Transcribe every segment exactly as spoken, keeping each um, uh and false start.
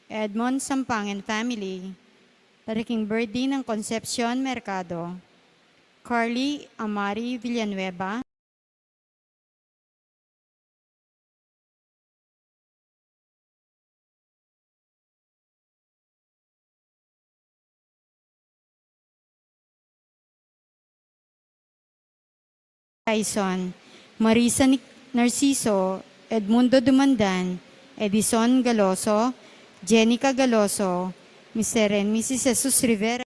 Edmond Sampang and family, para king birthday ng Concepcion Mercado, Carly Amari Villanueva, Tyson, Marisa Nic-, Narciso, Edmundo Dumandan, Edison Galoso, Jenica Galoso, Mister and Missus Jesus Rivera.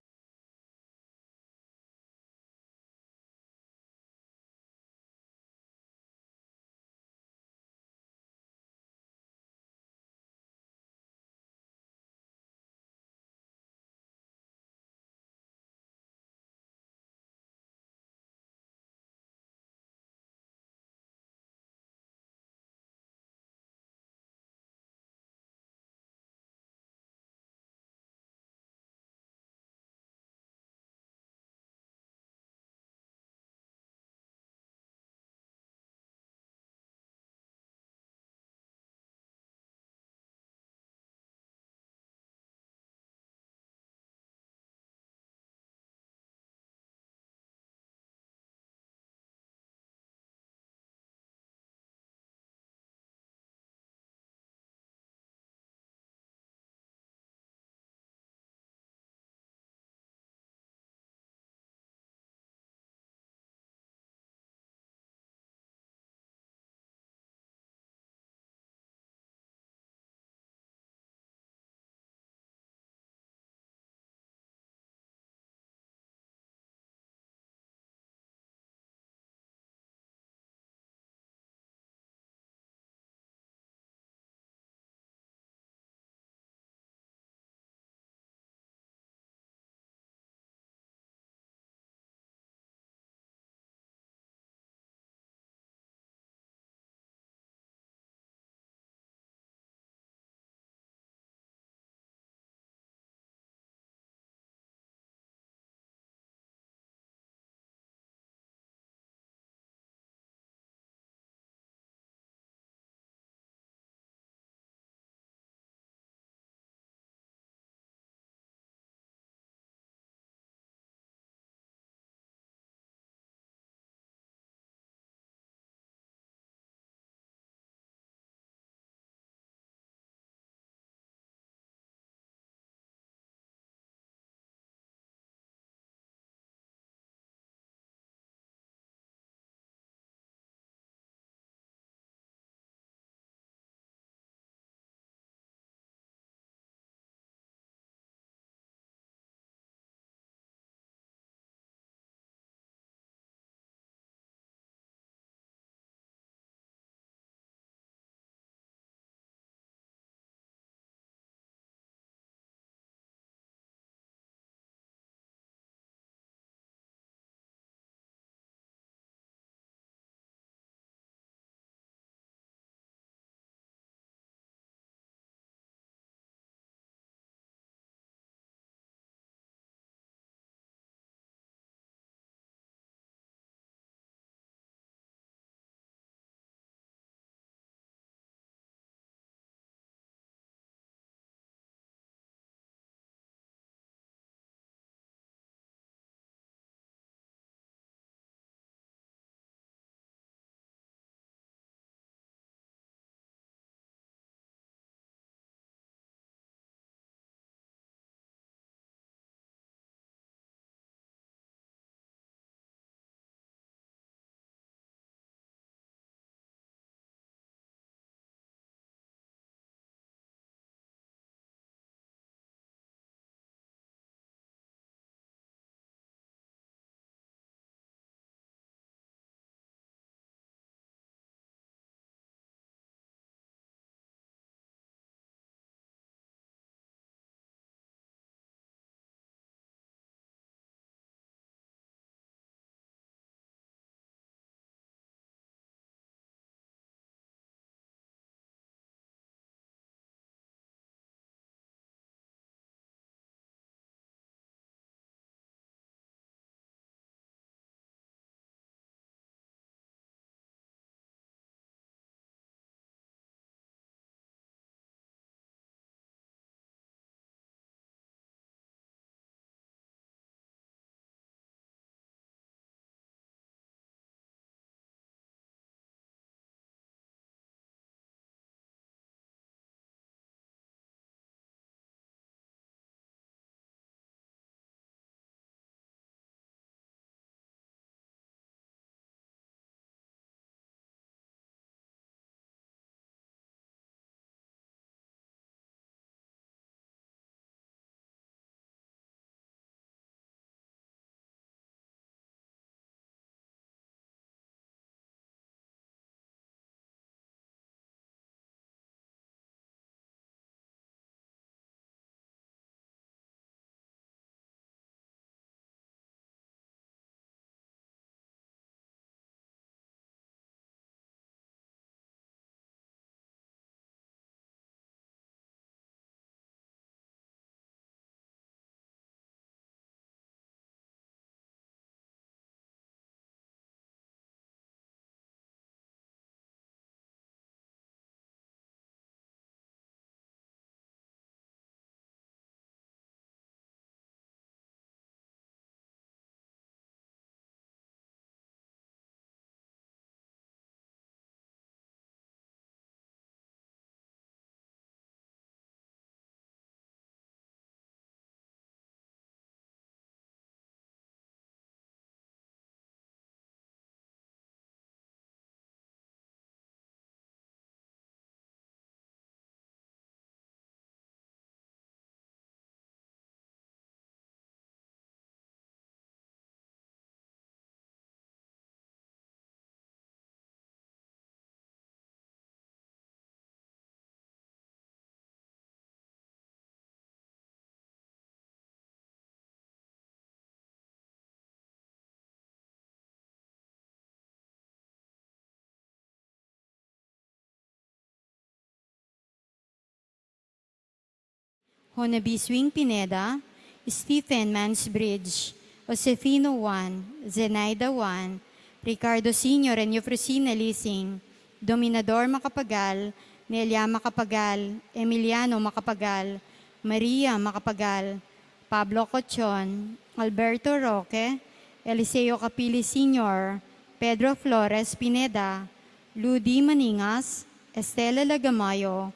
Mona Biswing Pineda, Stephen Mansbridge, Josefino Juan, Zenaida Juan, Ricardo Senior and Eufrosina Lising, Dominador Macapagal, Nelia Macapagal, Emiliano Macapagal, Maria Macapagal, Pablo Cochon, Alberto Roque, Eliseo Capili Senior, Pedro Flores Pineda, Ludi Maningas, Estela Lagamayo,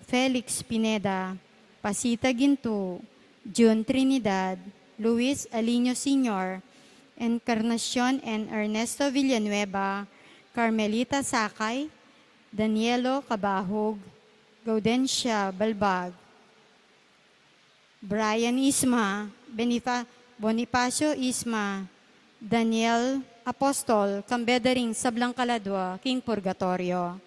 Felix Pineda, Pasita Gintu, Jun Trinidad, Luis Aliño Senior, Encarnacion and Ernesto Villanueva, Carmelita Sakay, Danielo Cabahug, Gaudencia Balbag, Brian Isma, Benifa-, Bonifacio Isma, Daniel Apostol, kambe da ring sablang kaladua king purgatorio.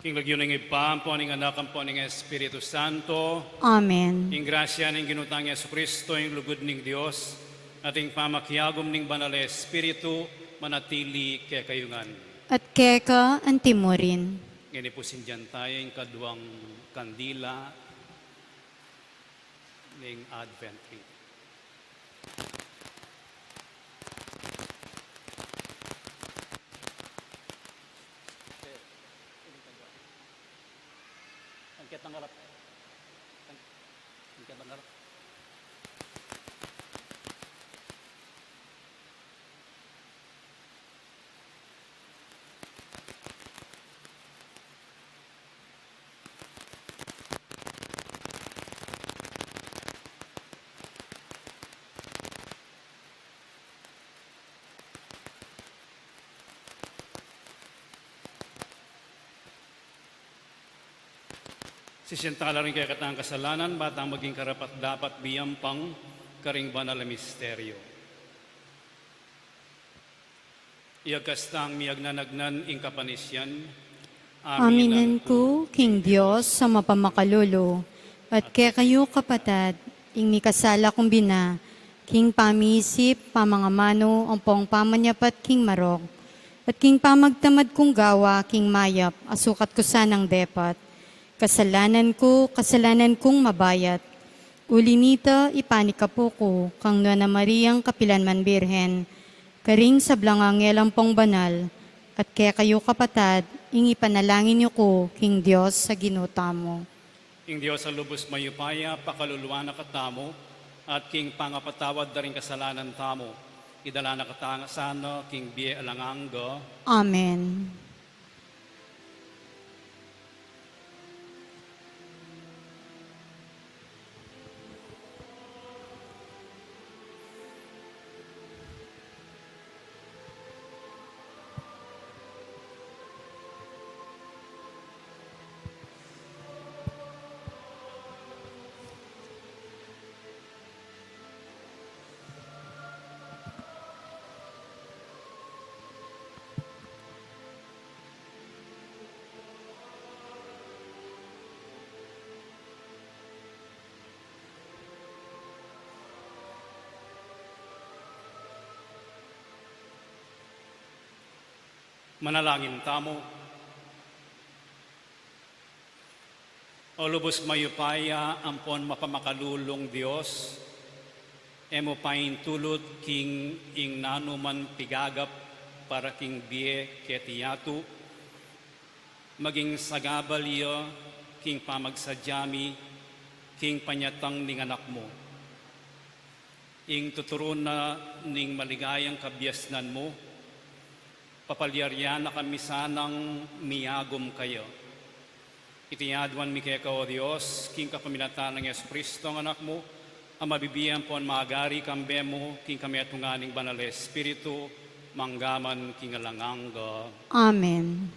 King lagyu ning Ibpa, ampo ning Anak, ampo ning Espiritu Santo. Amen. Ing grasya ning Ginu tang Jesucristo, ing lugud ning Dios, at ing pamakiagum ning Banal a Espiritu, manatili kekayu ngan. At keka antimurin. Ngeni pu sindian tayu ing kaduang kandila ning Advent wreath. Angket ang harap. Angket ang harap. Sisian tala ring kekatang kasalanan, ba tang maging karapat-dapat biyampang karing banal a misteryo. Iyagkas tang miyagnanagnan ing kapanisian. Aminan ku king Dios a mapamakalulu, at kekayu, kapatad, ing mikasala kung bina, king pamiisip, pamangamanu, ampong pamanyapat king marok, at king pamagtamad kung gawa king mayap a sukat ku sanang depat. Kasalanan ku, kasalanan kung mabayat. Uli nita, ipanikapu ku kang Nuan a Mariang kapilan man Birhen, karing sablang anghel ampong banal, at kekayu, kapatad, ing ipanalangin yu ku king Dios a Ginu tamu. Ing Dios a lubus mayupaya pakaluluan na katamu, at king pangapatawad da ring kasalanan tamu, idala na katamu sana king bie alang angga. Amen. Manalangin tamu. O lubus mayupaya ampon mapamakalulung Dios, e mu paintulut king ing nanuman pigagap para king bie keti yatu, maging sagabal ya king pamagsadya mi king panyatang ning Anak mu. Ing tuturun na ning maligayang kabiasnan mu, papalyarian na kami sanang miyagum kaya. Iti aduan mi keka, O Dios, king kapamilatan nang Jesucristo a Anak mu, a mabibie ampon magari kambe mu king kametungan ning Banal a Espiritu, mangga man king alang angga. Amen.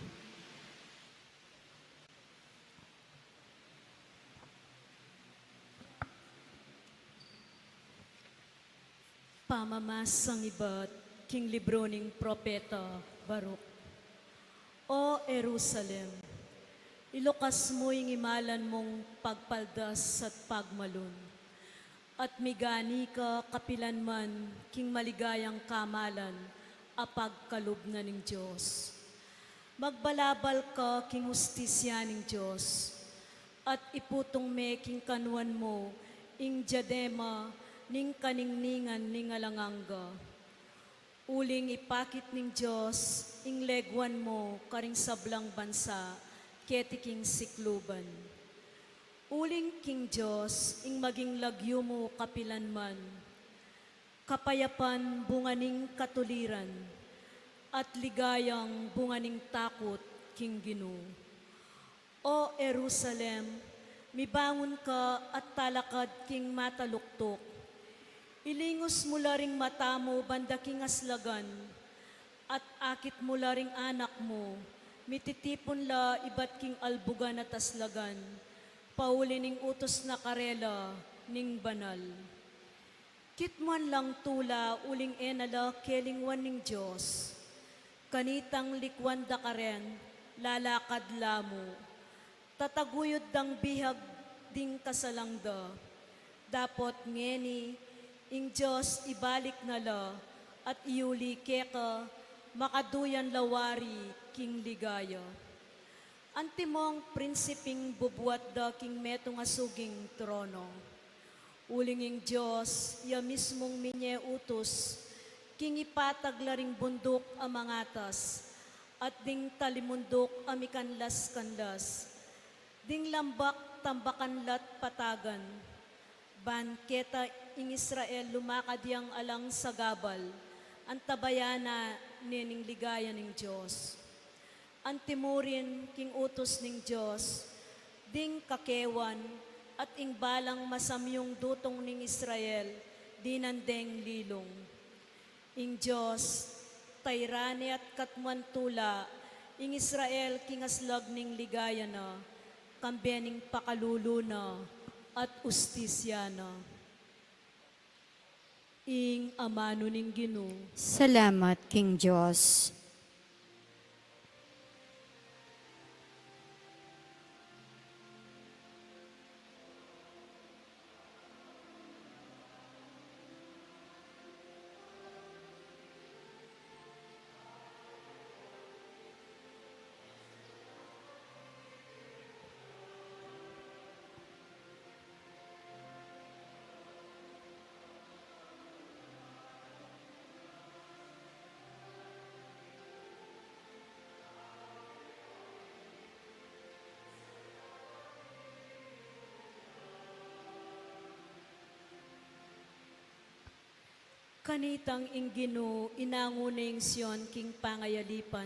Pamamasang ibat king libru ning propeta Baruch. O Jerusalem, ilukas mu ing imalan mung pagpaldas at pagmalun, at migani ka kapilan man king maligayang kamalan a pagkalub na ning Dios. Magbalabal ka king hustisya ning Dios, at iputung me king kanuan mu ing diadema ning kaningningan ning alang angga. Uling ipakit ning Dios ing leguan mu karing sablang bansa keti king sikluban. Uling king Dios ing maging lagyu mu kapilan man. Kapayapan bunga ning katuliran, at ligayang bunga ning takut king Ginu. O Jerusalem, mibangun ka at talakad king mataluktuk. Ilingus mu la ring mata mu banda king aslagan, at akit mu la ring anak mu, mititipun la ibat king albugan at aslagan, pauli ning utus na karela ning banal. Kitmuan lang tula uling e na la kelingwan ning Dios. Kanitang likuan da karen, lalakad la mu. Tataguyud dang bihag ding kasalang da. Dapot ngeni, ing Dios ibalik na la, at iuli keka, makaduyan la wari king ligaya. Antimong prinsiping bubuat da king metung a suging trono. Uling ing Dios ya mismung minye utus, king ipatag la ring bunduk a mangatas, at ding talimunduk a mikanlas-kanlas, ding lambak tambakan la't patagan. Ban keta ing Israel lumakad yang alang sagabal, antabayanan ne ning ligaya ning Dios. Antimurin king utus ning Dios, ding kakewan at ing balang masamyung dutung ning Israel, dinan deng lilung. Ing Dios, tayran ne at katmuan tula, ing Israel king aslag ning ligaya na, kambe ning pakalulu na at ustisya na. Ing amanu ning Ginu. Salamat king Dios. Kanitang ing Ginu inangu ne ing Sion king pangayalipan.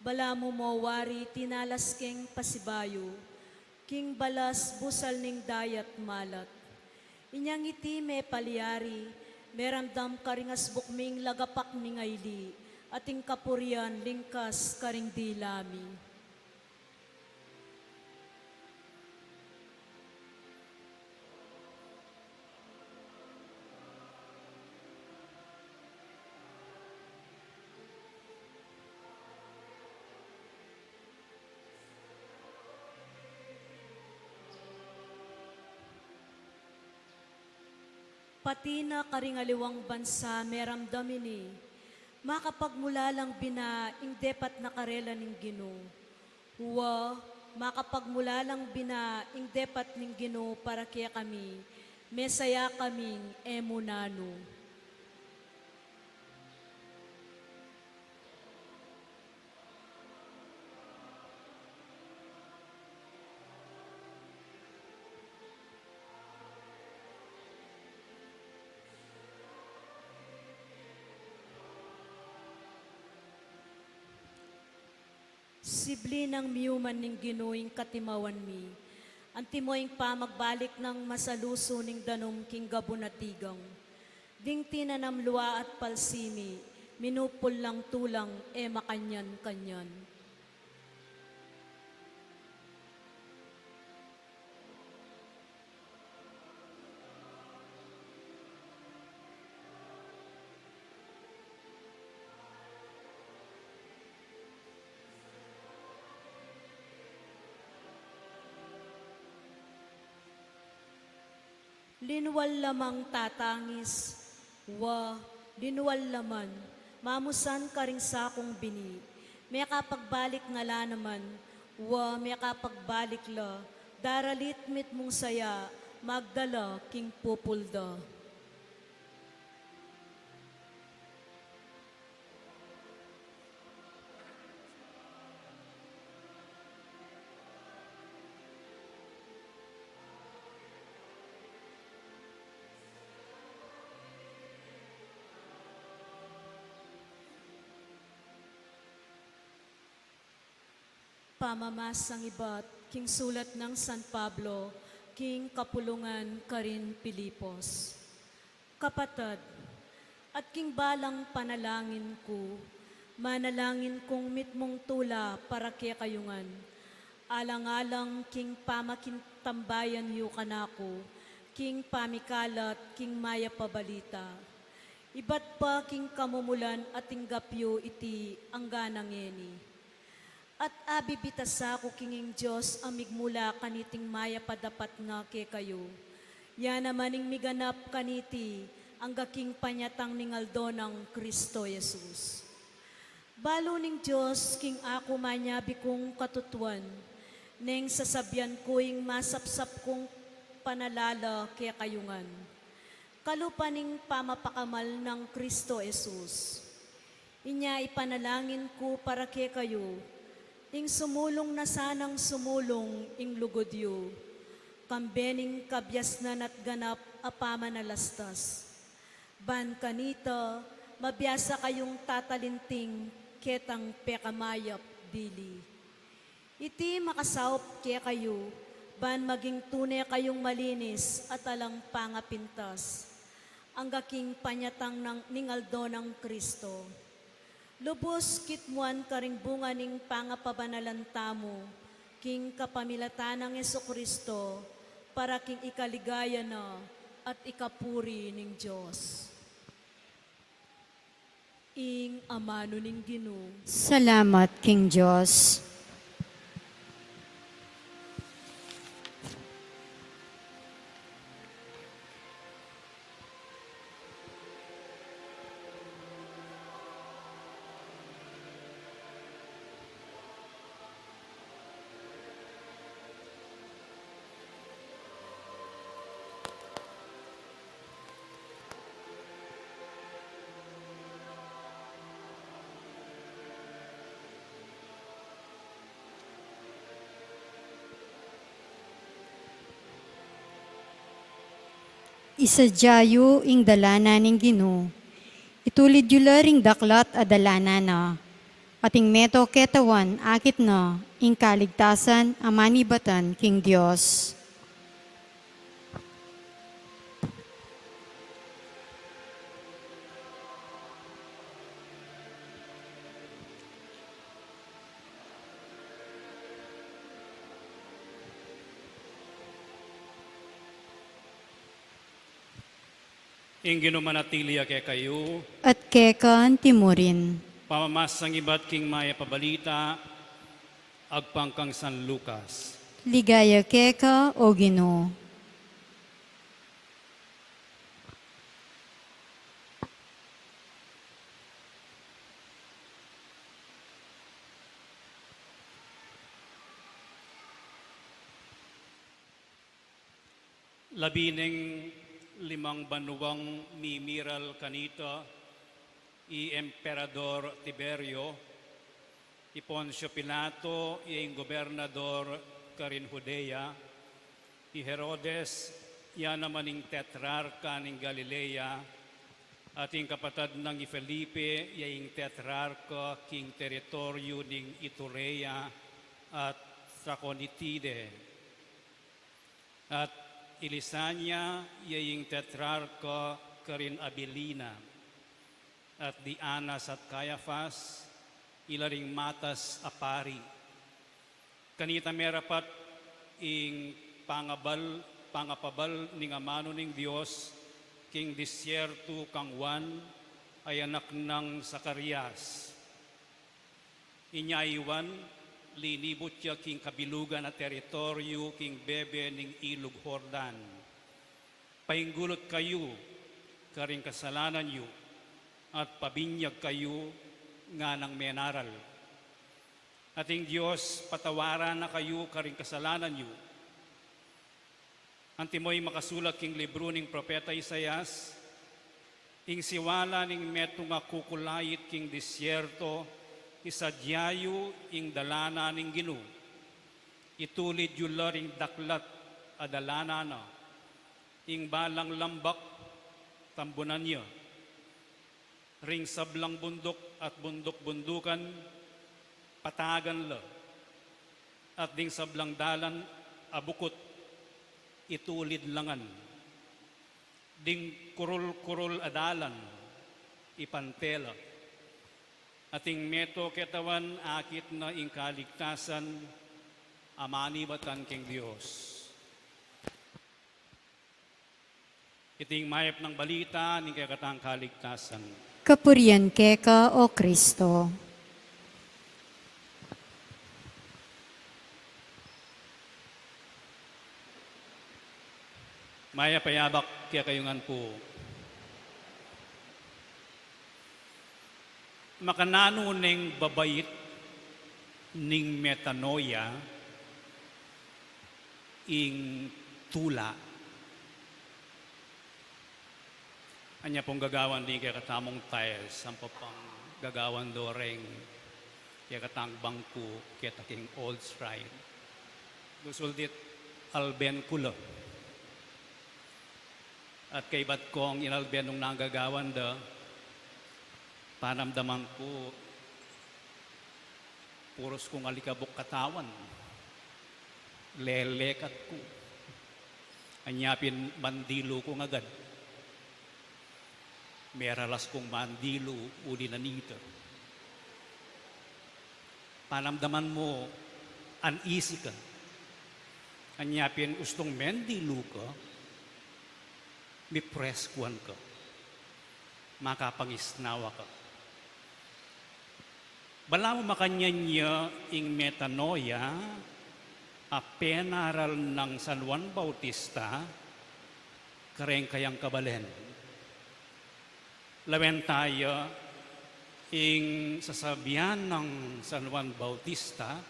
Balamu mo wari tinalas keng pasibayu, king balas busal ning dayat malat. Inyang iti me palyari, meramdam karing asbuk ming lagapak ning aili, at ing kapurian lingkas karing dila mi. Pati na karing aliwang bansa meramdam ini. Makapagmula lang bina ing depat na karela ning Ginu. Wa, makapagmula lang bina ing depat ning Ginu para kekami, mesaya kaming e mu nanu. Sibli nang miyuman ning Ginu ing katimawan mi. Antimo ing pamagbalik nang masalusu ning danum king gabun a tigang. Ding tinanam lua at palsi mi, minupul lang tulang e makanyan-kanyan. Linwal la mang tatangis, wa, linwal la man, mamusan karing sakung bini. Mekapagbalik ngala naman, wa, mekapagbalik la, daralit mitmung saya, magdala king pupul da. Pamamasang ibat king sulat nang San Pablo king kapulungan karin Filipos. Kapatad, at king balang panalangin ku, manalangin kung mitmung tula para kekayu ngan, alang-alang king pamakitambayan yu kanaku, king pamikalat king mayap a balita. Ibat pa king kamumulan a tinggap yu iti angga na ngeni. At abibitasa ku king ing Dios a migmula kaniting mayap a dapat na kekayu, ya naman ing miganap kaniti angga king panyatang ning aldo nang Kristo Jesus. Balu ning Dios king aku manyabi kung katutuan, neng sasabian ku ing masapsap kung panalala kekayu ngan. Kalupa ning pamapakamal nang Kristo Jesus. Inya ipanalangin ku para kekayu, ing sumulung na sanang sumulung ing lugud yu, kambe ning kabiasnan at ganap a pamanalastas. Ban kanita, mabiasa kayung tatalinting ketang pekamayap dili. Iti makasaup kekayu, ban maging tune kayung malinis at alang pangapintas, angga king panyatang nang, ning aldo nang Kristo. Lubus kitmuan karing bunga ning pangapabanalan tamu, king kapamilatan nang Jesucristo, para king ikaligaya na at ikapuri ning Dios. Ing amanu ning Ginu. Salamat king Dios. Isadya yu ing dalanan ning Ginu. Itulid yu la ring daklat a dalanan na. At ing meto ketawan akit na ing kaligtasan a manibatan king Dios. Ing Ginu manatili ya kekayu. At keka antimurin. Pamamasang ibat king Mayap a Balita agpang kang San Lucas. Ligaya keka, O Ginu. Labi neng limang banuang mimiral kanita, i Emperador Tiberio, i Poncio Pilato, ya ing gobernador karin Judea, i Herodes, ya naman ing tetrarka ning Galilea, at ing kapatad nang i Felipe, ya ing tetrarka king teritoryu ning Iturea at Traconitide. At i Lisania, ya ing tetrarka karin Abilina, at di Anas at Caiafas, ila ring matas a pari. Kanita merapat ing pangabal, pangapabal ning amanu ning Dios king disyertu kang Juan a anak nang Zacarias. Inya i Juan, linibut ya king kabilugan a teritoryu king bebe ning Ilug Jordan. Painggulut kayu karing kasalanan yu, at pabinyag kayu nganang menaral. At ing Dios patawaran na kayu karing kasalanan yu. Antimo ing makasulat king libru ning propeta Isaias, ing siwala ning metung a kukulait king disyerto, isadya yu ing dalanan ning Ginu. Itulid yu la ring daklat a dalanan na, ing balang lambak, tambunan ya. Ring sablang bunduk at bunduk-bundukan, patagan la. At ding sablang dalan a bukut, itulid la ngan. Ding kurul-kurul a dalan, ipante la. At ing meto ketawan akit na ing kaligtasan a manibatan king Dios. Iti ing mayap nang balita ning kekatang kaligtasan. Kapurian keka, O Kristo. Mayap a yabak kekayu ngan pu. Makananu neng babait ning metanoia ing tula? Anya pung gagawan ding kekatamung tiles, ampo pang gagawan do reng kekatang bangku keta king Old Shrine. Lusul dit alben ku la. At kaybat kong inalben nung nanggagawan da, panamdaman ku, puros kung alikabuk katawan, lelekat ku. Anya pin mandilu kung agad. Meralas kung mandilu uli na nita. Panamdaman mu, uneasy ka. Anya pin ustung mendilu ka, mipreskuan ka, makapangisnawa ka. Balamu makanyan ya ing metanoia a penaral nang San Juan Bautista kareng kayang kabalen. Lawen taya ing sasabian nang San Juan Bautista,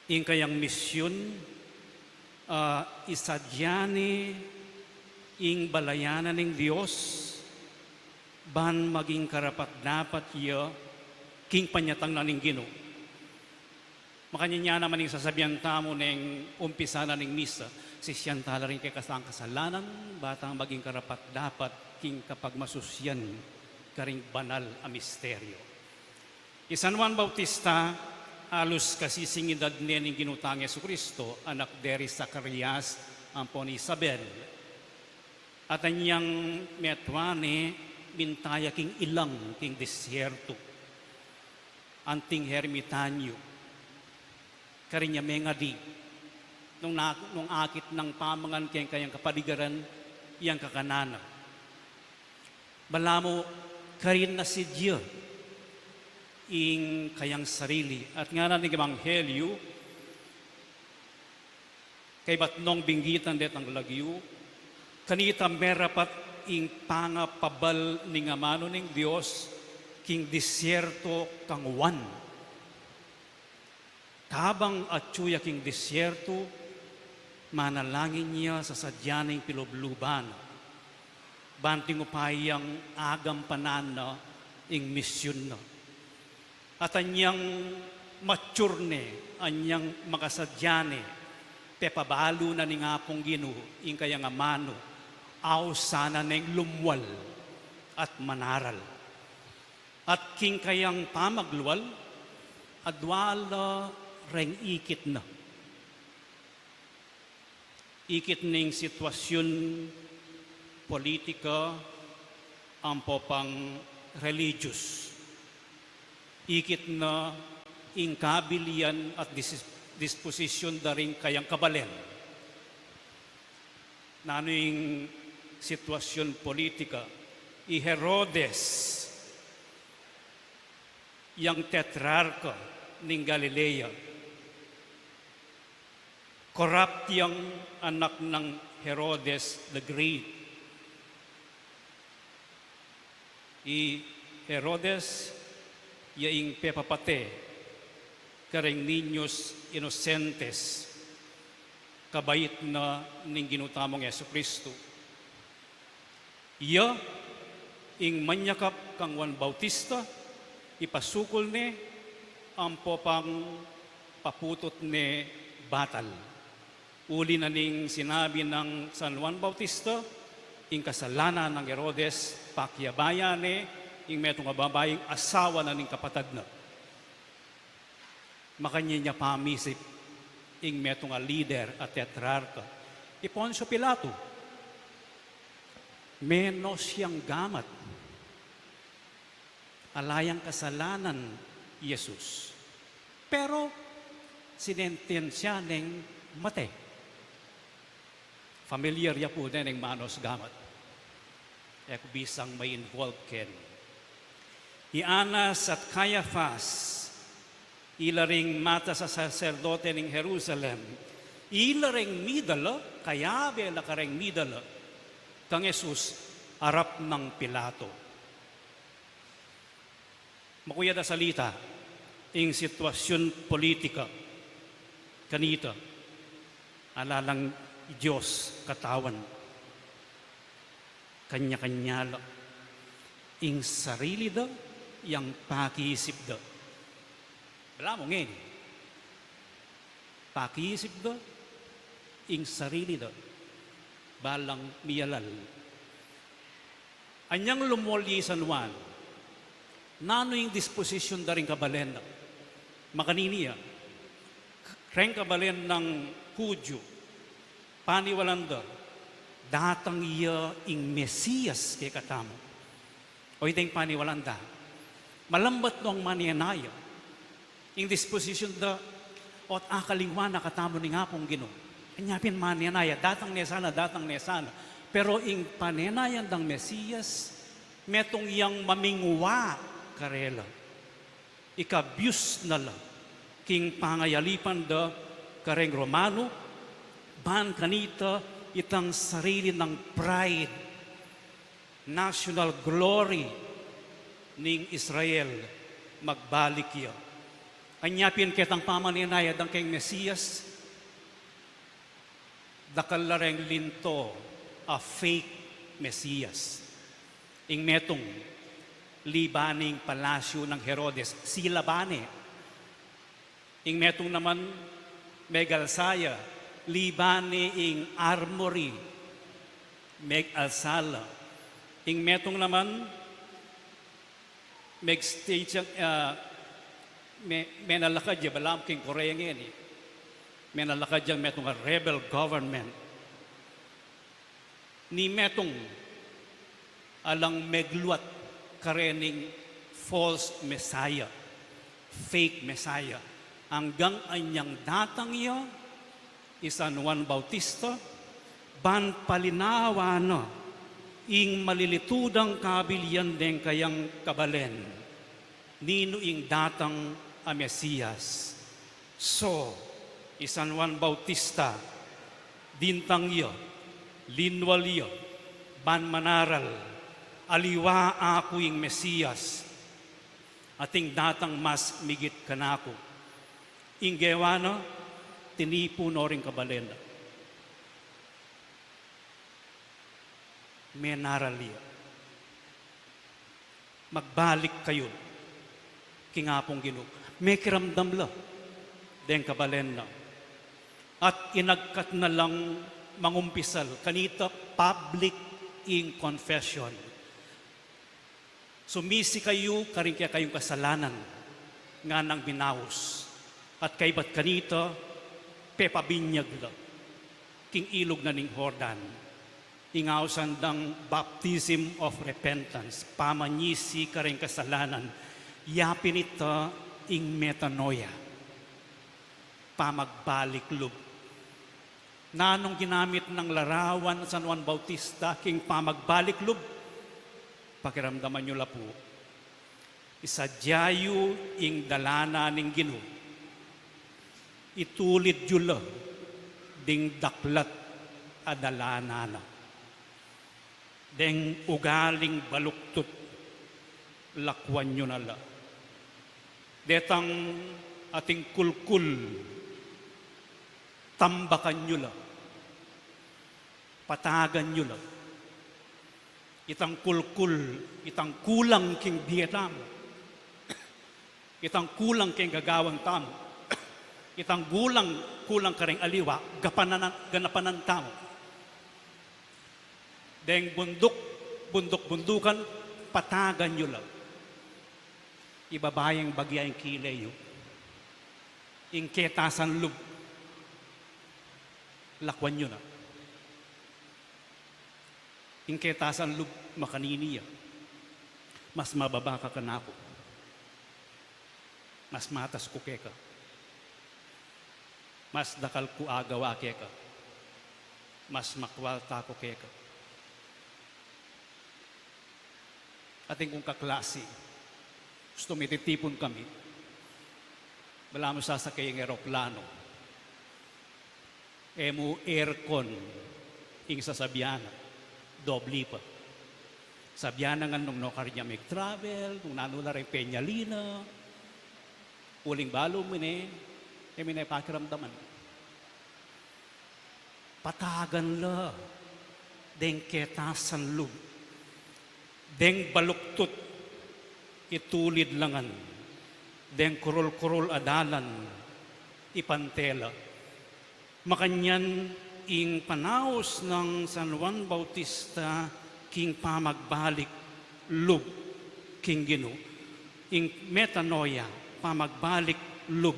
ing kayang misyun, ah, isadya ne ing balayanan ning Dios, ban maging karapat-dapat ya king panyatang na ning Ginu. Makanyan ya naman ing sasabian tamu neng umpisa na ning misa, sisian tala ring kekatang kasalanan, ba tang maging karapat-dapat king kapagmasusyan karing banal a misteryo. I San Juan Bautista, alus kasising edad ne ning Ginu tang Jesucristo, anak de ri Zacarias ampon Isabel. At anyang metua ne, minta ya king ilang, king disyerto, anting ermitanyo, karin ya mengadi. Nung na-, nung akit nang pamangan keng kayang kapaligaran, yang kakanan na. Balamu karin na sidya ing kayang sarili. At ngana ning Ebanghelyo, kaybat nong binggitan detang lagyu, kanita merapat ing pangapabal ning amanu ning Dios king disyerto kang Juan. Kabang atyu ya king disyerto, manalangin ya sasadya ning pilubluban, ban king upayang agampanan na ing misyun na. At anyang mature ne, anyang makasadya ne, pepabalu na ning Apung Ginu ing kayang amanu, ausan na neng lumwal at manaral. At king kayang pamaglual, adwa la reng ikit na. Ikit ning sitwasyun politika ampo pang religious. Ikit na ing kabilian at dis-, disposisyun da ring kayang kabalen. Nanu ing sitwasyun politika? I Herodes, yang tetrarka ning Galilea, korap yang anak nang Herodes the Great. I Herodes, ya ing pepapate kareng niños inosentes, kabait na ning Ginu tamung Jesucristo. Iya ing manyakap kang Juan Bautista, ipasukul ne ampo pang paputut ne batal. Uli na ning sinabi nang San Juan Bautista, ing kasalanan nang Herodes, pakiabayan ne ing metung a babaing asawa na ning kapatad na. Makanyan ya pamisip ing metung a lider a tetrarka, i Poncio Pilato. Menos yang gamat. Ala yang kasalanan i Jesus. Pero sinentensya neng mate. Familiar ya pu deng manos gamat. E ku bisang ma-involve keni. I Anas at Caiafas, ila ring matas a saserdote ning Jerusalem, ila reng midala, kayabe la kareng midala kang Jesus arap nang Pilato. Makuyad a salita, ing sitwasyun politika kanita, ala lang Dios katawan. Kanya-kanya la. Ing sarili da, yang pakiisip da. Balamu ngeni, pakiisip da ing sarili da, balang miyalal. Anyang lumwal ya i San Juan, nanu ing disposisyun da ring kabalen na? Makanini ya, reng kabalen nang Hudyu, paniwalan da, datang ya ing Mesias kekatamu. O, ita ing paniwalan da. Malambat nung manenaya ing disposisyun da, ot akalingwan na katamu ning Apung Ginu. Anya pin manenaya, datang ne sana, datang ne sana. Pero ing panenayan dang Mesias, metung yang mamingwa karela. Ikabyus na la king pangayalipan da kareng Romanu, ban kanita itang sarili nang pride, national glory ning Israel, magbalik ya. Anya pin ketang pamanenaya dang keng Mesias, dakal la reng linto a fake Mesias. Ing metung, liba ning palasyu nang Herodes, silaban ne. Ing metung naman, megalsa ya, liban ne ing armory, megalsa la. Ing metung naman, meg-stage yang, ah, me-, menalakad ya, balamu king Korea ngeni. Menalakad yang metung a rebel government. Ni metung alang megluat karening false messiah, fake messiah. Anggang anyang datang ya, i San Juan Bautista, ban palinawan na ing malilitudang kabilian deng kayang kabalen. Ninu ing datang a Mesias? So, i San Juan Bautista, dintang ya, linwal ya, ban manaral, aliwa aku ing Mesias, ating datang mas migit kanaku. Ing gewa na, tinipu no ring kabalen na. Menaral ya. Magbalik kayu king Apung Ginu. Mekiramdam la deng kabalen na. At inagkat na lang mangumpisal. Kanita public ing confession. Sumisi kayu karing kekayung kasalanan, nganang minaus. At kaybat kanita, pepabinyag la king ilug na ning Jordan. Ing ausan dang baptism of repentance, pamanyisi karing kasalanan, yapin ita ing metanoia, pamagbalik lub. Nanung ginamit nang larawan San Juan Bautista king pamagbalik lub? Pakiramdaman yu la pu. Isadya yu ing dalanan ning Ginu. Itulid yu la ding daklat a dalanan na. Deng ugaling baluktut, lakwan yu na la. Detang ating kulkul, tambakan yu la. Patagan yu la. Itang kulkul, itang kulang king bie tamu, itang kulang king gagawan tamu, itang kulang, kulang karing aliwa, gapananan, ganapanan tamu. Deng bunduk, bunduk-bundukan, patagan yu la. Ibaba yang bagya ing kile yu. Ing ketasan lub, lakwan yu na. Ing ketasan lub, makanini ya. Mas mababa ka kanaku. Mas matas ku keka. Mas dakal ku agawa keka. Mas makwalta ku keka. Atin kung kaklasi, gustu mititipun kami. Balamu sasakay ing eroplano. E mu aircon ing sasabyan na, dobli pa. Sabyan na ngan nung nukarin ya mig-travel, nung nanu la ring penyali na, uling balu mu ne, e mu ne pakiramdaman. Patagan la, deng ketasan lub, deng baluktut, itulid la ngan, deng kurul-kurul a dalan, ipante la. Makanyan ing panaus nang San Juan Bautista king pamagbalik lub king Ginu, ing metanoia, pamagbalik lub,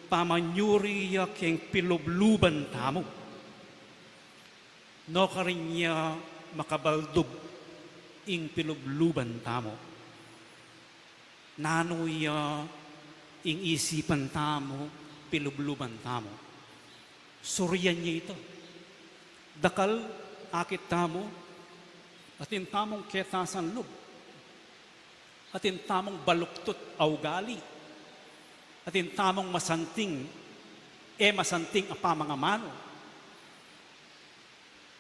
pamanyuri ya king pilubluban tamu. Nukarin ya makabaldub ing pilubluban tamu? Nanu ya ing isipan tamu, pilubluban tamu? Surian ya ita. Dakal, akit tamu, atin tamung ketasan lub. Atin tamung baluktut a ugali. Atin tamung masanting, e masanting a pamangamanu.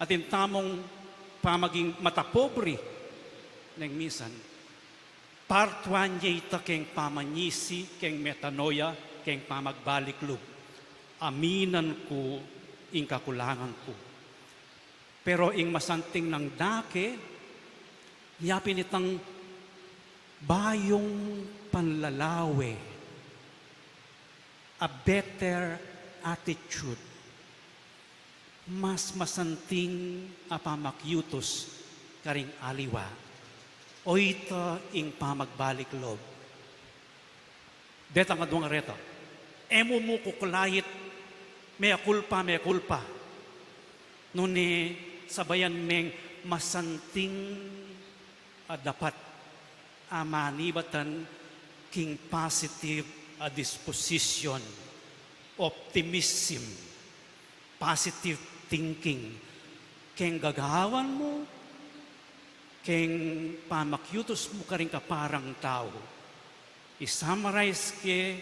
Atin tamung pamaging matapobri neng misan. Partuan ya ita keng pamanyisi, keng metanoia, keng pamagbalik lub. Aminan ku ing kakulangan ku. Pero ing masanting nang dake, yapin itang bayung panlalawe. A better attitude, mas masanting a pamakiutus karing aliwa. Oyta ing pamagbalik lub. Detang adwang reta, e mu mu kukulait, mea culpa, mea culpa. Nune sabayan meng masanting a dapat a manibatan king positive a disposition, optimism, positive thinking, keng gagawan mu, keng pamakiutus mu karing kaparang tau. I-summarize ke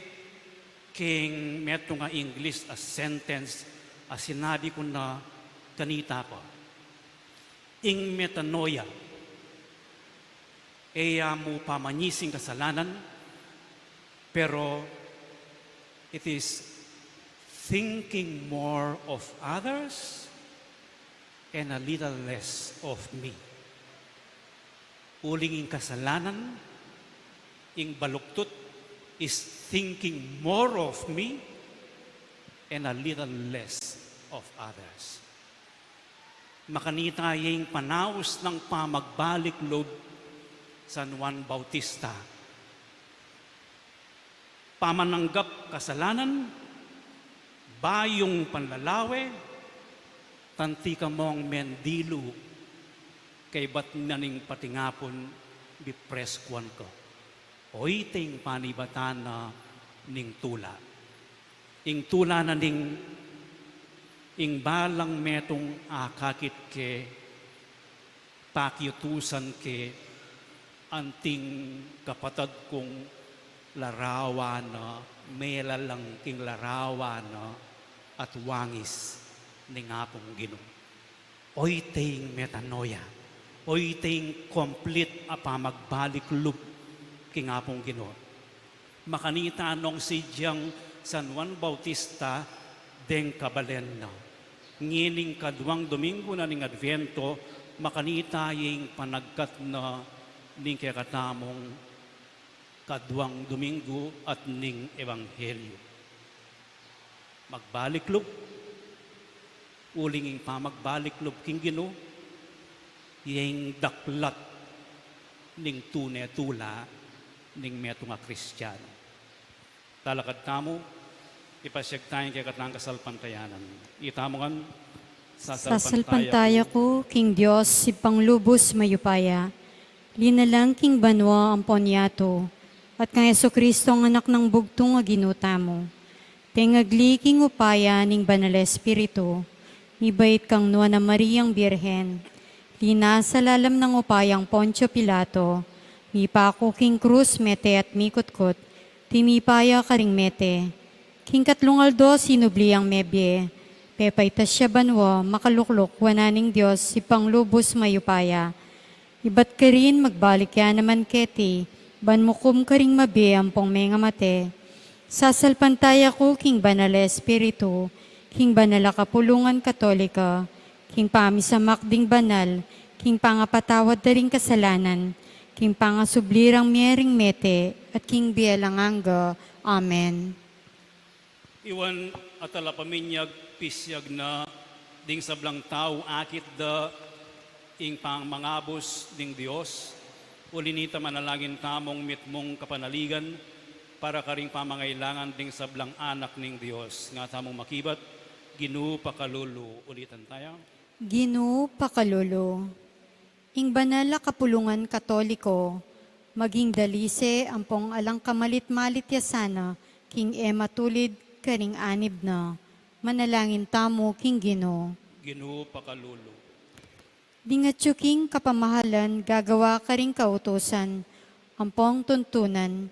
keng metung a English a sentence a sinabi ku na kanita pa. Ing metanoia, e ya mu pamanyising kasalanan, pero it is thinking more of others and a little less of me. Uling ing kasalanan, ing baluktot is thinking more of me and a little less of others. Makanita ya ing panaus nang pamagbalik lub San Juan Bautista. Pamananggap kasalanan, bayung panlalawe, tanti kamong mendilu, kaybat na ning patingapun bipreskuan ka. Oyta ing panibatan na ning tula. Ing tula na ning ing balang metung akakit ke, pakiutusan ke, anting kapatad kung larawan na, melalang king larawan na at wangis ning Apung Ginu. Oyta ing metanoia, oyta ing complete a pamagbalik lub king Apung Ginu. Makanita nong sidyang San Juan Bautista deng kabalen na. Ngening kaduang Domingo na ning Advento, makanita ya ing panagkat na ning kekatamung kaduang Domingo at ning Ebanghelyo. Magbalik lub, uling ing pamagbalik lub king Ginu, ya ing daklat ning tune tula ning metung a Kristiano. Talakad tamu, ipasyag taya ing kekatang kasalpantayanan. Itamu ngan, sasalpantaya Sasalpantaya ku ku king Dios, Ibpang lubus mayupaya, linalang king banua ampon yatu, at kang Jesucristo, ang Anak nang bugtung a Ginu tamu. Tengagli king upaya ning Banal a Espiritu, mibait kang Nuan a Mariang Birhen, linasa lalam nang upayang Poncio Pilato, mipaku king krus, mete at mikutkut, tinipa ya karing mete. King katlung aldo sinubli yang mebie, pepaitas ya banua, makalukluk wanan ning Dios, Ibpang lubus mayupaya. Ibat karin magbalik ya naman keti, ban mukum karing mabie ampong mengamate. Sasalpantaya ku king Banal a Espiritu, king banal a kapulungan Katolika, king pamisamak ding banal, king pangapatawad da ring kasalanan, king pangasubli rang mie ring mete, at king bie alang angga. Amen. Iwan a talapaminyag, pisyag na ding sablang tau akit da ing pamangabus ning Dios, uli nita manalangin tamung mitmung kapanaligan para karing pamangailangan ding sablang anak ning Dios. Nga tamung makibat, Ginu pakalulu, ulitan taya. Ginu pakalulu. Ing banal a kapulungan Katoliko, maging dalise ampong alang kamalit-malit ya sana king e matulid karing anib na. Manalangin tamu king Ginu. Ginu pakalulu. Ding atyu king kapamahalan gagawa karing kautusan ampong tuntunan,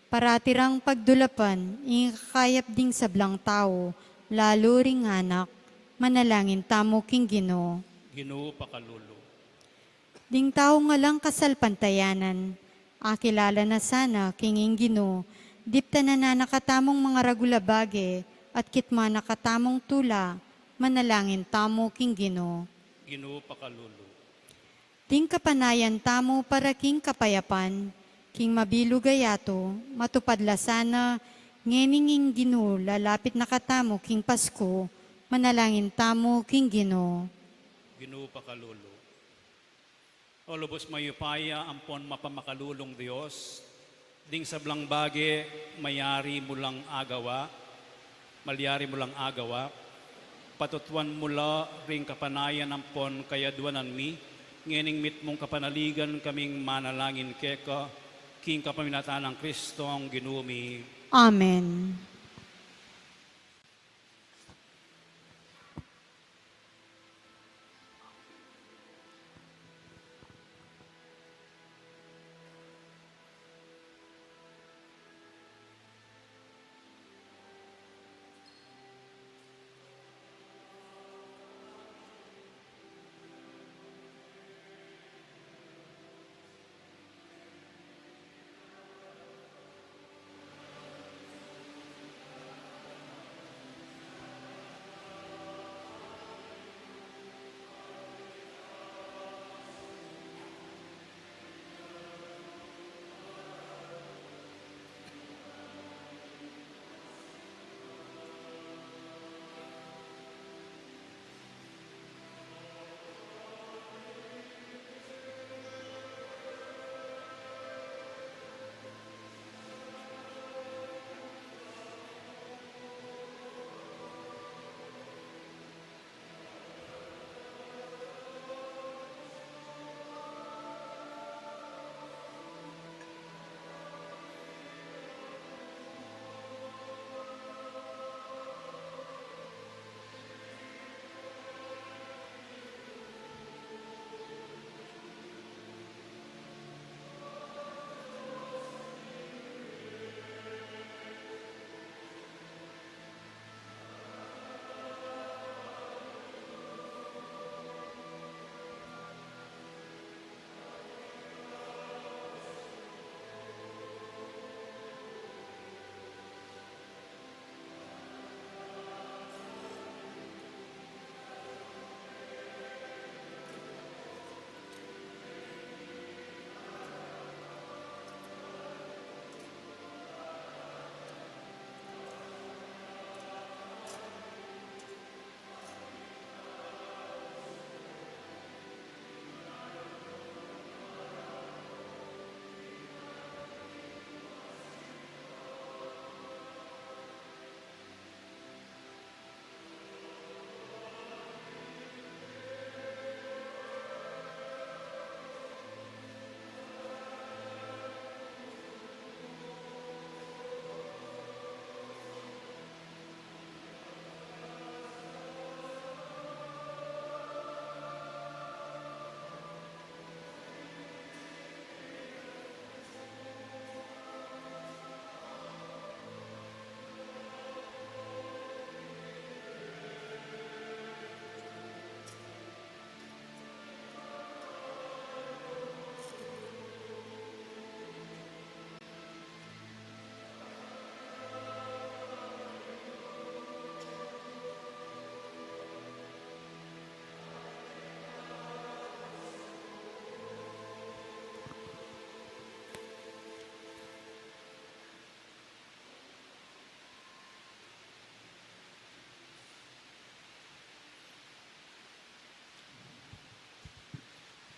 parati rang pagdulapan ing ikakayap ding sablang tau, lalu ring anak. Manalangin tamu king Ginu. Ginu pakalulu. Ding taung alang kasalpantayanan, akilala na sana king ing Ginu, diptanan na na katamung mangaragul a bage, at kitman na katamung tula. Manalangin tamu king Ginu. Ginu pakalulu. Ding kapanayan tamu para king kapayapan, king mabilug a yatu, matupad la sana Ngening ing Ginu lalapit na katamu king Pasku, manalangin tamu king Ginu. Ginu, pakalulu. O lubus mayupaya ampon mapamakalulung Dios, ding sablang bage mayari mu lang agawa, malyari mu lang agawa, patutuan mu la ring kapanayan ampon kayaduanan mi, ngening mitmung kapanaligan kaming manalangin keka, king kapamilatan nang Kristong Ginu mi. Amen.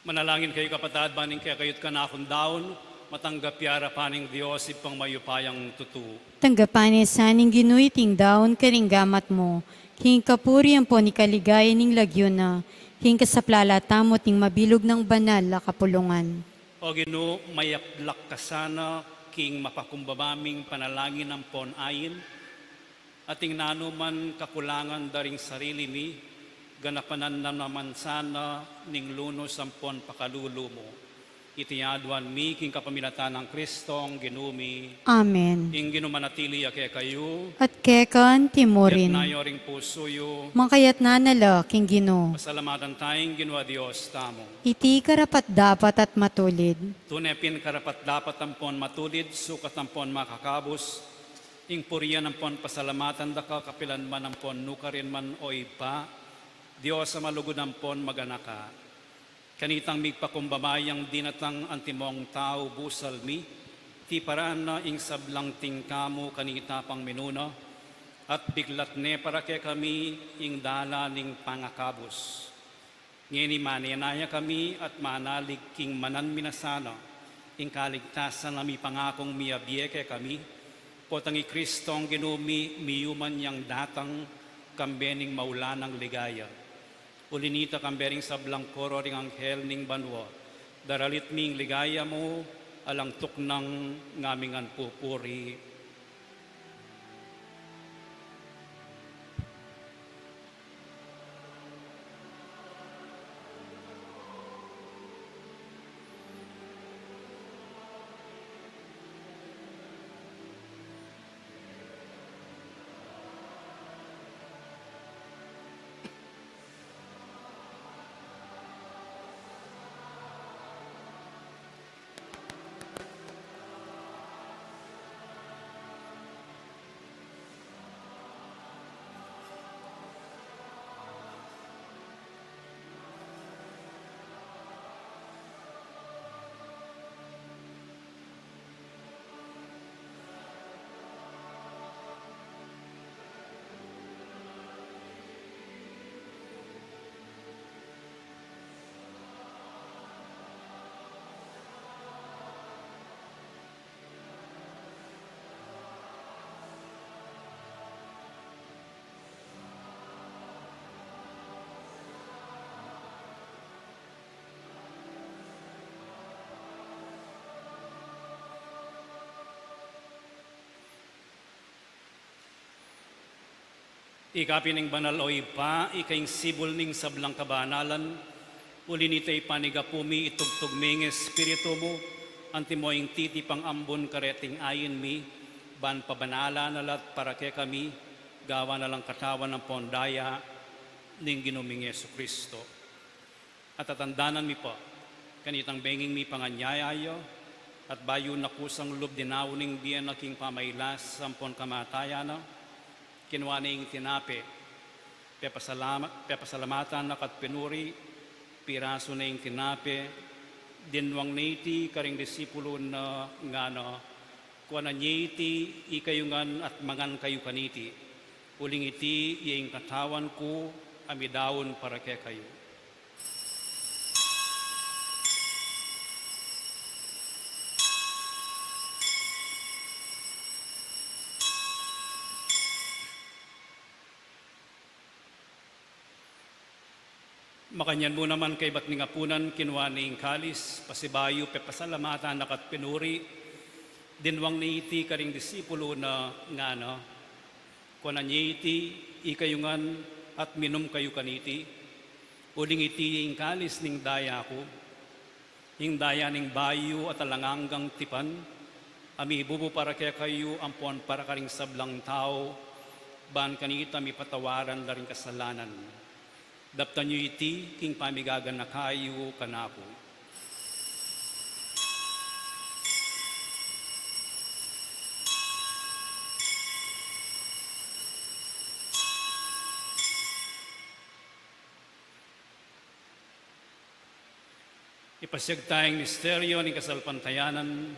Manalangin kayu, kapatad, ban ing kekayu't kanakung daun matanggap ya king arapan ning Dios Ibpang mayupayang tutu. Tanggapan na sa ning Ginu iting daun karing gamat mu, king kapurian ampon king kaligayan ning lagyu na, king kasaplalan tamu at ning mabilug nang banal a kapulungan. O Ginu, mayaplak ka sana king mapakumbaba ming panalangin ampon ain, at ing nanu man kakulangan da ring sarili mi, ganapan na naman sana ning lunus ampon pakalulu mu. Iti aduan mi king kapamilatan nang Kristong Ginu mi. Amen. Ing Ginu manatili ya kekayu. At keka anti mu rin. Iyatas yu ring pusu yu. Makayatas na la king Ginu. Pasalamatan taya ing Ginu a Dios tamu. Iti karapat-dapat at matulid. Tune pin karapat-dapat ampon matulid, sukat ampon makakabus, ing purian ampon pasalamatan da ka kapilan man ampon nukarin man, o Ibpa, Dios a malugud ampon maganaka. Kanitang migpakumbaba yang dinatang antimong tau busal mi, Iti paraan na ing sablang tingka mu kanita pang minuna, at biglat ne para kekami ing dalan ning pangakabus. Ngeni manenaya kami at manalig king manan mi na sana ing kaligtasan a mipangakung miyabie kekami, potang i Kristong Ginu mi miyuman yang datang kambe ning maulanang ligaya. Uli nita kambe ring sablang koro ring anghel ning banua, daralit mi ing ligaya mu, alang tuknang ngaming ngan pupuri. Ika pin ing banal, o Ibpa, ika ing sibul ning sablang kabanalan. Uli nita, ipanigapu mi, itugtug mi ing Espiritu mu, antimo ing titipang ambun kareting ain mi, ban pabanalan na la at para kekami, gawan na lang katawan ampon daya ning Ginu ming Jesucristo. At tatandanan mi pa kanitang benging mipanganyaya ya, at bayu na kusang lub dinaun ing bie na king pamailas ampon kamatayan na, kinua ne ing tinape, pepasalama-, pepasalamatan na ka't pinuri, pirasu ne ing tinape, dinwang ne iti karing disipulun na, ngana, kuanan ye iti ikayu ngan at mangan kayu kaniti, uling iti ya ing katawan ku a midaun para kekayu. Makanyan mu naman kaibat ning apunan, kinua ne ing kalis, pasibayu pepasalamatan na ka't pinuri, dinwang ne iti karing disipulun na, ngana, kuanan ye iti ikayu ngan at minum kayu kaniti, uling iti ing kalis ning daya ku, ing daya ning bayu at alang anggang tipan, a mibubu para kekayu ampon para karing sablang tau, ban kanita mipatawaran la ring kasalanan. Daptan yu iti king pamigaganaka yu kanaku. Ipasiag taya ing misteryu ning kasalpantayanan.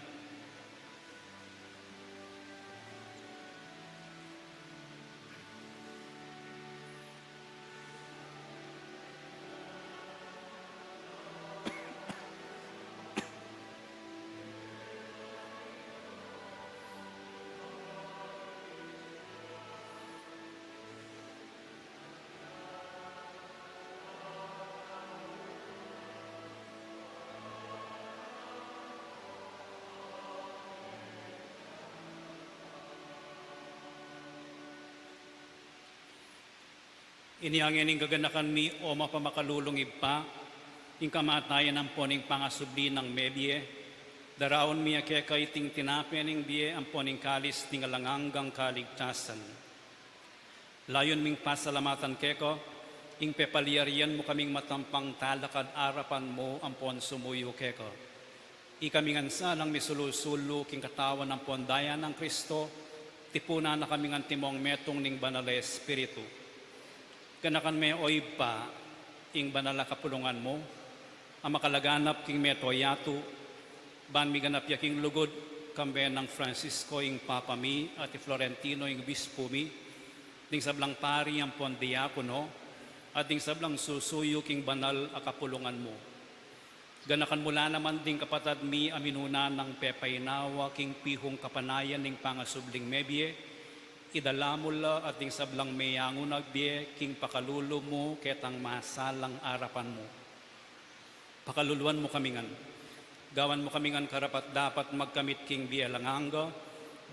Inya ngeni ning gaganakan mi, o mapamakalulung Ibpa, ing kamatayan ampon ing pangasubli nang mebie, daraun mi ya keka iting tinape ning bie ampon ing kalis ning alang anggang kaligtasan. Layun ming pasalamatan keka ing pepalyarian mu kaming matampang talakad arapan mu ampon sumuyu keka. Ikami ngan sanang misulu-sulu king katawan ampon daya nang Kristo, tipunan na kami ngan timong metung ning Banal a Espiritu. Ganakan me, o Ibpa, ing banal a kapulungan mu a makalaganap king mabilug a yatu, ban miganap ya king lugud Kambe nang Francisco ing Papa mi, at i Florentino ing Obispo mi, ding sablang pari ampon diakono, at ding sablang susuyu king banal a kapulungan mu. Ganakan mu la naman ding kapatad mi a minuna nang pepainawa king pihung kapanayan ning pangasubling mebie, idala mu la at ding sablang meyangu na bie king pakalulu mu ketang masalang arapan mu. Pakaluluan mu kami ngan. Gawan mu kami ngan karapat-dapat magkamit king bie alang angga,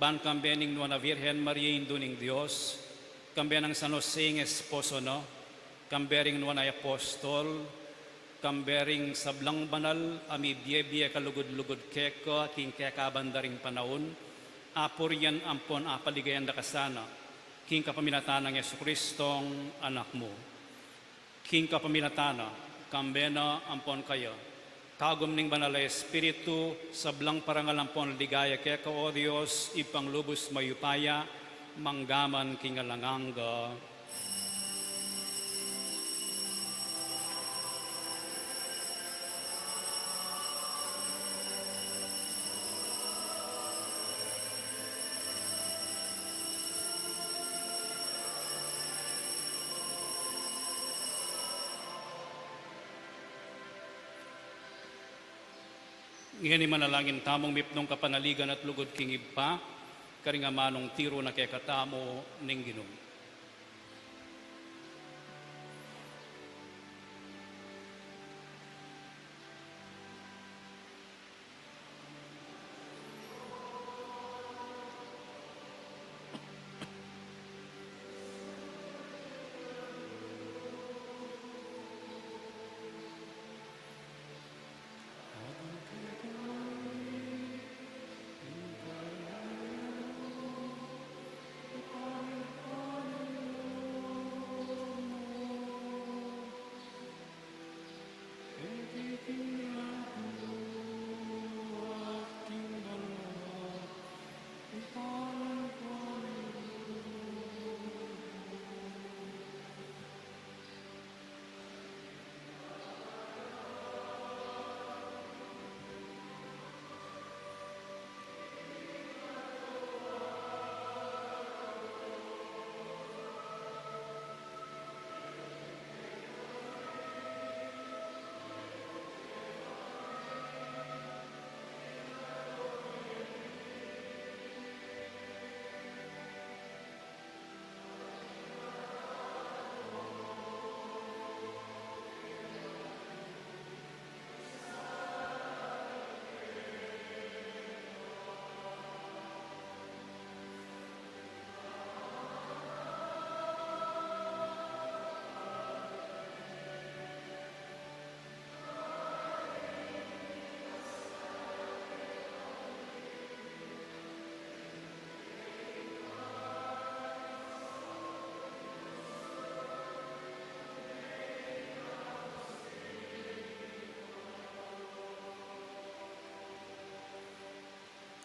ban kambe ning Nuan a Virgen Maria, Indu ning Dios, kambe nang San Jose ing esposo na, kambe ring nuan a apostol, kambe ring sablang banal a mibie-bie kalugud-lugud keka king kekabanda ring panaun, apurian ampon apaligayan da ka sana, king kapamilatan nang Jesucristong Anak mu. King kapamilatan na, kambe na ampon kaya, kagum ning Banal a Espiritu, sablang parangal ampon ligaya keka, o Dios, Ibpang lubus mayupaya, manggaman king alang angga. Ngeni manalangin tamung mipnung kapanaligan at lugud king Ibpa, karing amanung tiru na kekatamu ning Ginu.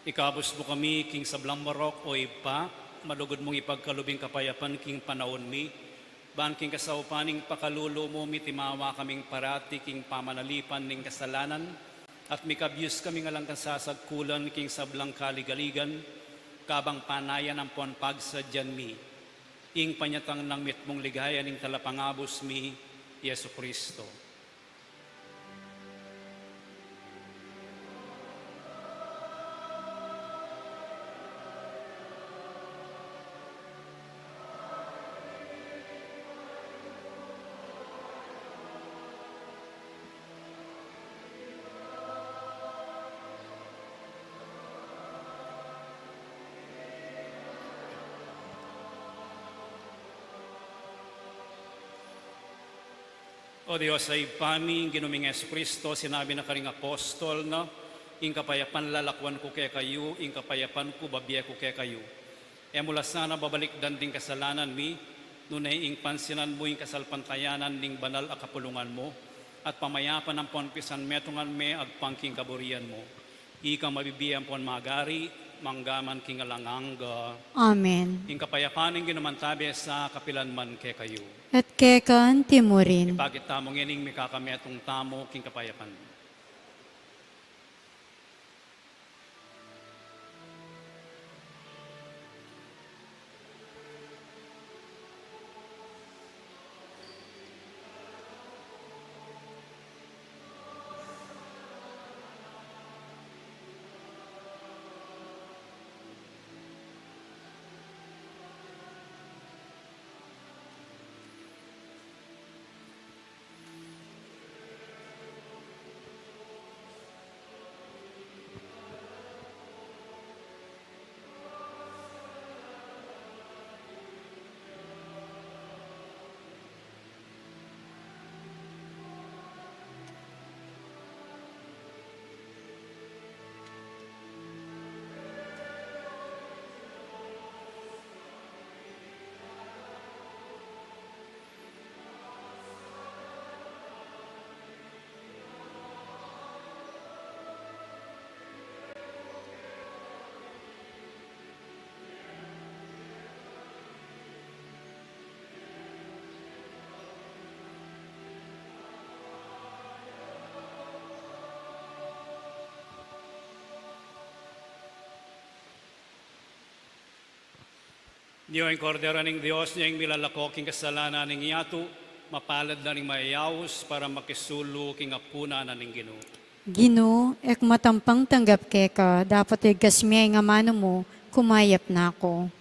Ikabus mu kami king sablang marok, o Ibpa, malugud mung ipagkalub ing kapayapan king panaun mi, ban king kasaupan ning pakalulu mu mitimawa kaming parati king pamanalipan ning kasalanan, at mikabyus kaming alang kasasagkulan king sablang kaligaligan, kabang panayan ampon pagsadyan mi ing panyatang nang mitmung ligaya ning Talapangabus mi, Jesucristo. O Dios a Ibpa mi, ing Ginu ming Jesucristo, sinabi na karing apostol na, "Ing kapayapan lalakwan ku kekayu, ing kapayapan ku babie ku kekayu." E mu la sana babalikdan ding kasalanan mi, nune ing pansinan mu ing kasalpantayanan ning banal a kapulungan mu, at pamayapan ampon pisanmetungan me agpang king kaburian mu. Ika mabibie ampon magari, manggaman king alang angga. Amen. Ing kapayapan ning Ginu mantabe sa kapilan man kekayu. At keka anti mu rin. Ipakit tamu ngening mikakametung tamu king kapayapan. Nia ing Kordero ning Dios, nia ing milalako king kasalanan ning yatu. Mapalad la ring mayayaus para makisulu king apunan ning Ginu. Ginu, e ku matampang tanggap keka, dapot igkas me ing amanu mu, kumayap na ku.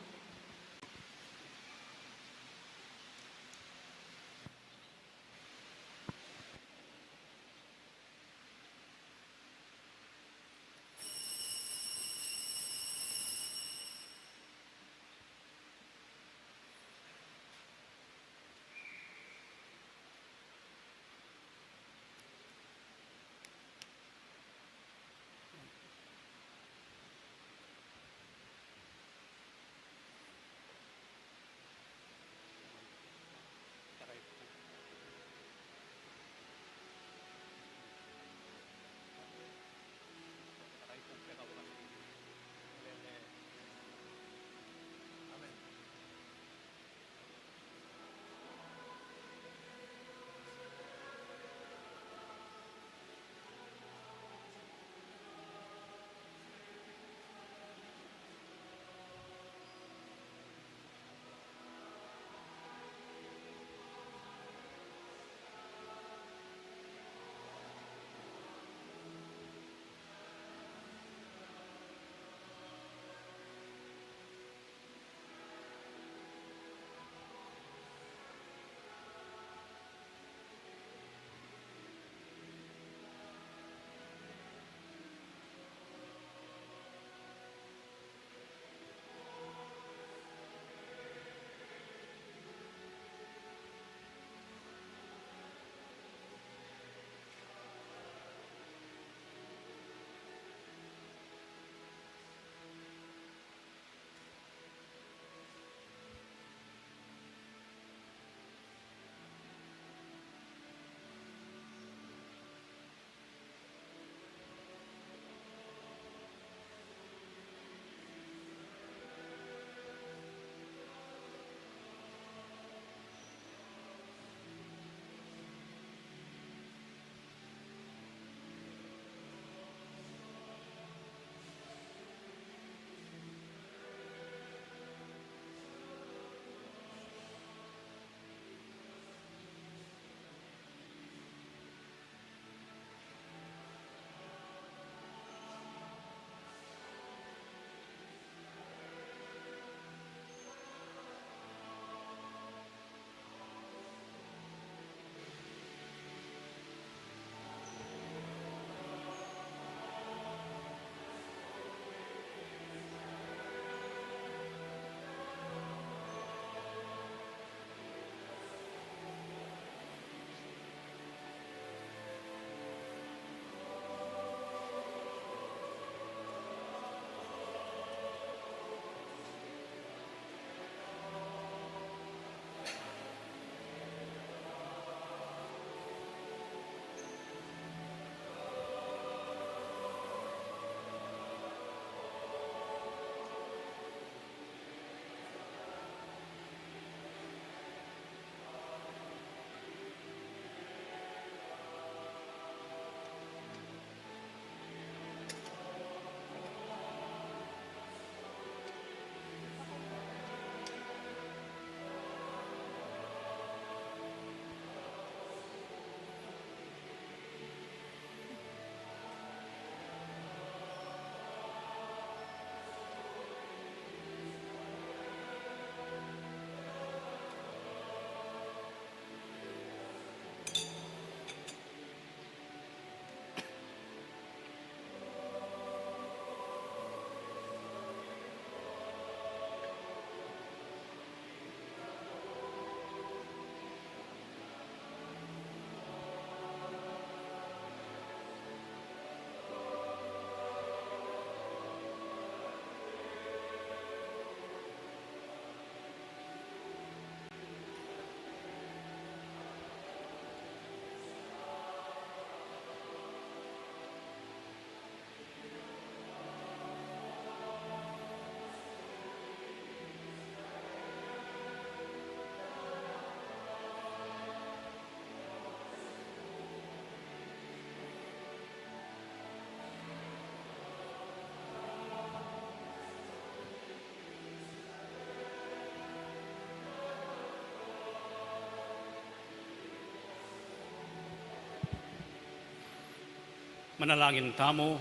Manalangin tamu.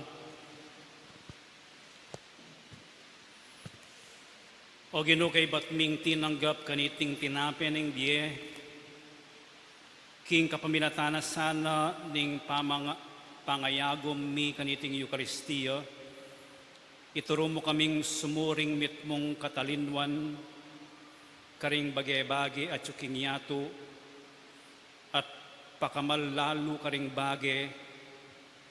O Ginu, kaybat ming tinanggap kaniting tinape ning bie, king kapamilatan na sana ning pamanga-, pangayagum mi kaniting Eukaristia, ituru mu kaming sumuring mitmung katalinwan karing bage-bage atyu king yatu, at pakamal lalu karing bage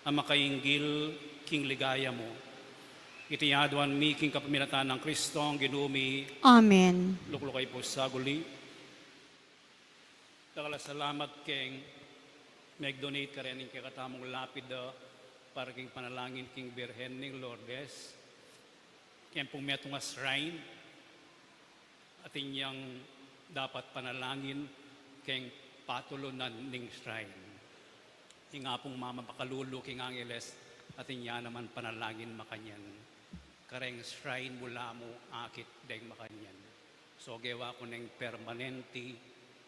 a makainggil king ligaya mu. Iti aduan mi king kapamilatan nang Kristong Ginu mi. Amen. Lukluk kayu pu saguli. Dakal a salamat king meg-donate karening kekatamung lapida para king panalangin king Birhen ning Lourdes. Ken pung metung a shrine, atin yang dapat panalangin king patulunan ning shrine. Ing Apung Mama makalulu king Angeles, atin ya naman panalangin makanyan. Kareng shrine mu la mu akit deng makanyan. So, gewa ku neng permanente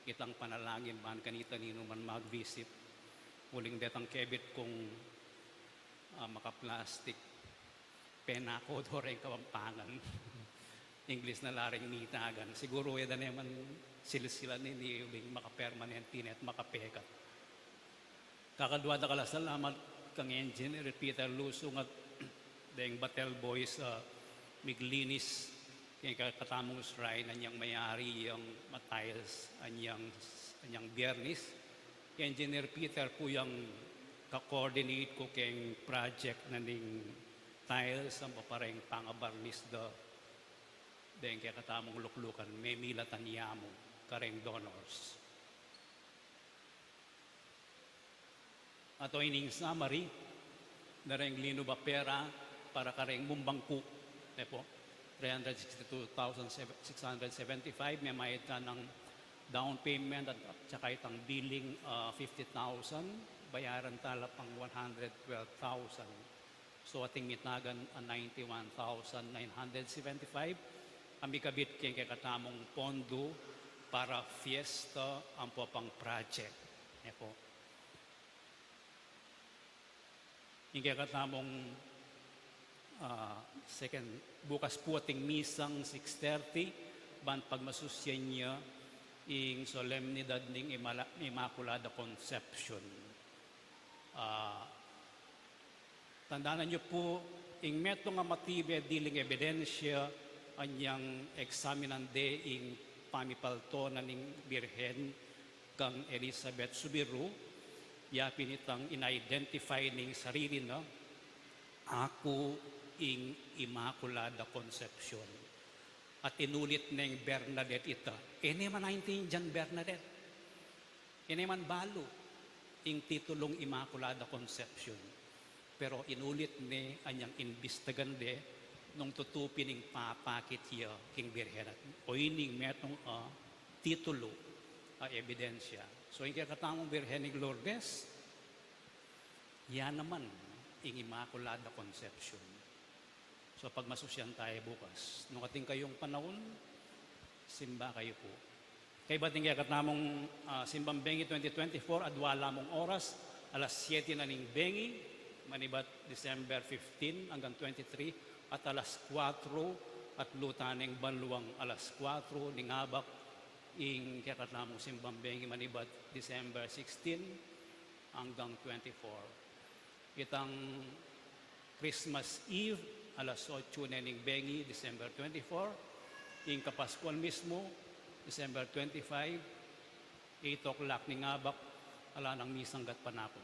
itang panalangin ban kanita ninu man mag-visit. Uling detang kebit kung, ah, maka-plastic. Penako do reng Kapampangan. English na la reng mitagan. Siguru e da ne man silsilan ini uling maka-permanente ne at makapekat. Kakadwa dakal a salamat kang Engineer Peter Lusung at deng Batel Boys, ah, miglinis keng kekatamung shrine, anyang mayari yang ma-tiles, anyang, anyang Biyernes. Engineer Peter pu yang ka-coordinate ku keng project na ning tiles ampo pa reng pangabarnis da deng kekatamung luklukan, memilatan ya mu kareng donors. At o ining summary na reng linub a pera para kareng mumbangku, ne pu, three hundred sixty-two thousand six hundred seventy-five, memayad ta nang down payment at saka itang billing, ah, fifty thousand, bayaran ta la pang one hundred twelve thousand. So, ating mitagan a ninety-one thousand nine hundred seventy-five a mikabit keng kekatamung pondo para fiesta ampo pang project. Ne pu. Ing kekatamung, ah, second, bukas pu ating misang six thirty, ban pagmasusyan ya ing solemnidad ning Imala-, Immaculada Concepcion. Ah, tandanan yu pu, ing metung a matibe diling ebidensya, anyang eksaminan de ing pamipalto na ning Birhen kang Elizabeth Subiru, ya pin itang in-identify ning sarili na, "Aku ing Immaculada Concepcion." At inulit neng Bernadette ita. E ne man naintindian Bernadette. E ne man balu ing titulung Immaculada Concepcion. Pero inulit ne anyang imbistigan de nung tutu pin ing papakit ya king Birhen at o ining metung a titulu a ebidensya. So, ing kekatamung Birhen ning Lourdes, ya naman ing Immaculada Concepcion. So, pagmasusyan tayu bukas. Nung atin kayung panaun, simba kayu pu. Kaybat ing kekatamung, ah, Simbang Bengi twenty twenty-four, adua la mung oras, alas siete na ning bengi, manibat December fifteen anggang twenty-three, at alas kuwatro at luta neng banluang alas kuwatro ning abak, ing kekatamung Simbang Bengi manibat December sixteen anggang twenty-four. Itang Christmas Eve, alas otso ne ning bengi, December twenty-four. Ing Kapaskuhan mismu, December twenty-five, eight o'clock ning abak, ala nang misang gat panapun.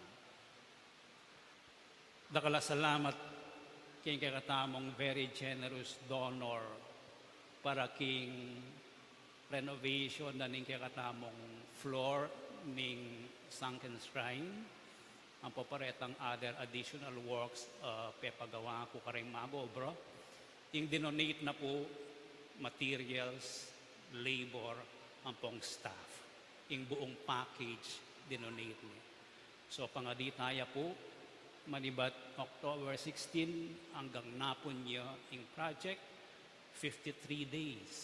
Dakal a salamat king kekatamung very generous donor para king renovation na ning kekatamung floor ning sunken shrine. Ampo pa retang other additional works, ah, pepagawa ku kareng mag-obra. Ing dinonate na pu materials, labor, ampong staff. Ing buung package dinonate ne. So, pangadi taya pu, manibat October sixteen anggang napun ya ing project, fifty-three days.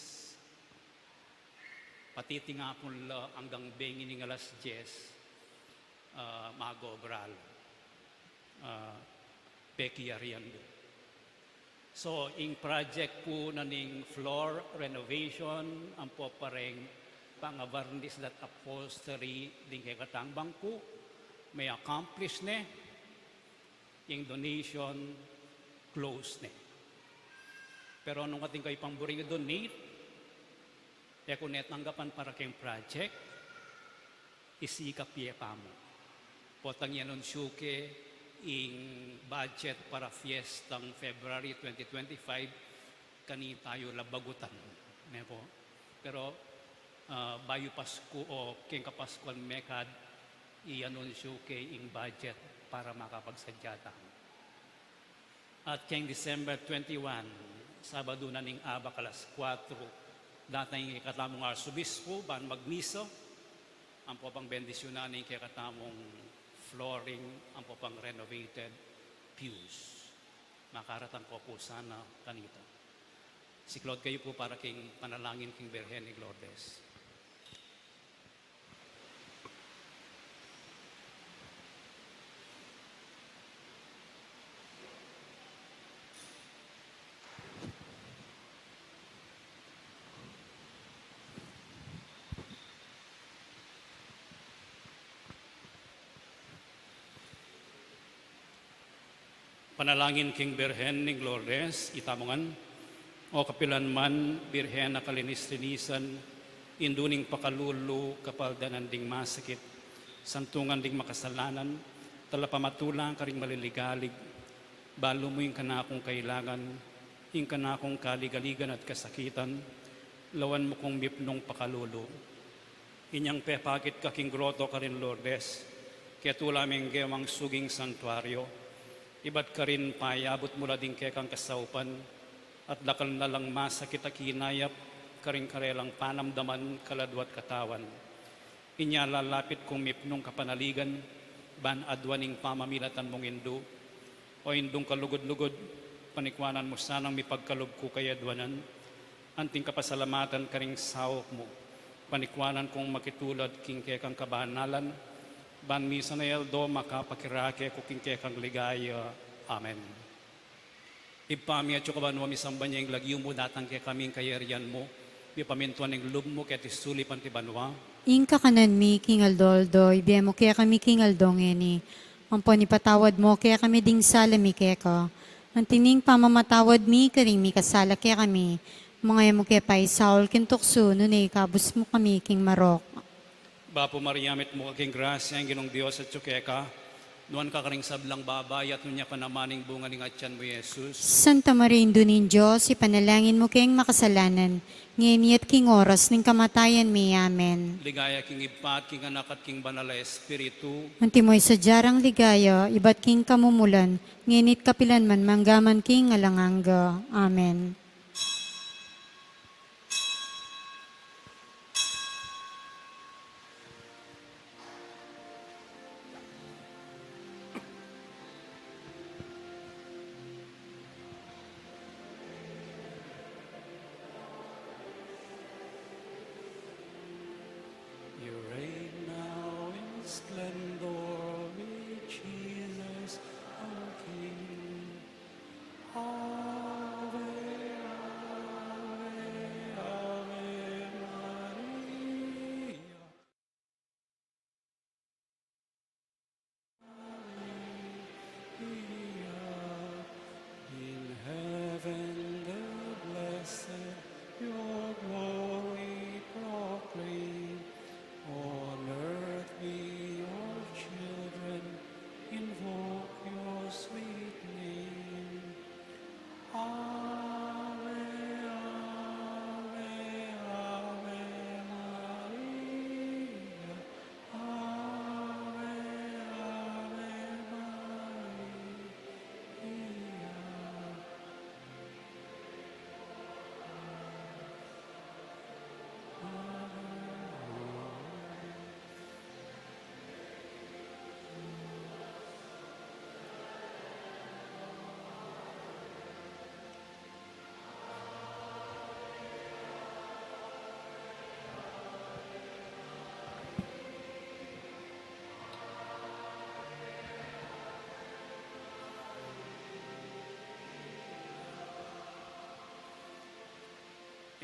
Patitingapun la anggang bengi ning alas dyes, ah, mag-obra la. ah, pekiyarian mu. So, ing project pu na ning floor renovation, ampo pa reng pangabarnis dang upholstery ding kekatang bangku, me accomplish ne, ing donation close ne. Pero nung atin kayu pang buring i-donate, e ku ne tanggapan para keng project, isikap ye pa mu. Potang i-anunsyu ke ing budget para fiestang February twenty twenty-five, kanita yu la bagutan, ne pu. Pero, ah, bayu Pasku o keng kapaskuan mekad, i-anunsyu ke ing budget para makapagsadya tamu. At keng December twenty-one, Sabadu na ning abak alas kuatro, datang ing kekatamung arsobispo ban magmisa, ampo pang bendisyunan ing kekatamung flooring, ampo pang renovated pews. Makaratang ko pu sana kanita. Siklaud kayu pu para king panalangin king Birhen ning Lourdes. Panalangin king Birhen ning Lourdes, itamu ngan. O kapilan man, Birhen a kalinis-linisan, indu ning pakalulu, kapaldanan ding masakit, santungan ding makasalanan, talapamatulang karing maliligalig, balu mu ing kanakung kailangan, ing kanakung kaligaligan at kasakitan, lawan mu kung mipnung pakalulu. Inyang pepakit ka king groto karin Lourdes, ketula meng gewang suging santuario, ibat karin payabut mu la ding kekang kasaupan, at dakal na lang masakit a kinayap karing karelang panamdaman, kaladua at katawan. Inya lalapit kung mipnung kapanaligan, ban aduan ing pamamilatan mung indu. O Indung kalugud-lugud, panikuanan mu sanang mipagkalub ku kayaduanan, anting kapasalamatan karing saup mu, panikuanan kung makitulad king kekang kabanalan, ban misan a aldo makapakirake ku king kekang ligaya. Amen. Ibpa mi, atsu ka banua, misamban ya ing lagyu mu, datang kekami ing kayarian mu, mipamintuan ing lub mu keti sulip anti banua. Ing kakanan mi king aldo-aldo, ibie mu kekami king aldo ngeni. Ampon ipatawad mu kekami ding sala mi keka, anti ning pamamatawad mi karing mikasala kekami. Manga e mu ke paisaul king tuksu, nune ikabus mu kami king marok. Bapu Maria, mitmu ka king grasya, ing Ginung Dios atsu keka, nuan ka karing sablang babai, at nuan ya pa naman ing bunga ning atian mu, Jesus. Santa Maria, Indu ning Dios, ipanalangin mu keng makasalanan, ngeni at king oras ning kamatayan mi. Amen. Ligaya king Ibpa, at king Anak, at king Banal a Espiritu. Antimo ing sadya rang ligaya, ibat king kamumulan, ngeni at kapilan man, mangga man king alang angga. Amen. You reign now in splendor with Jesus our King. Ave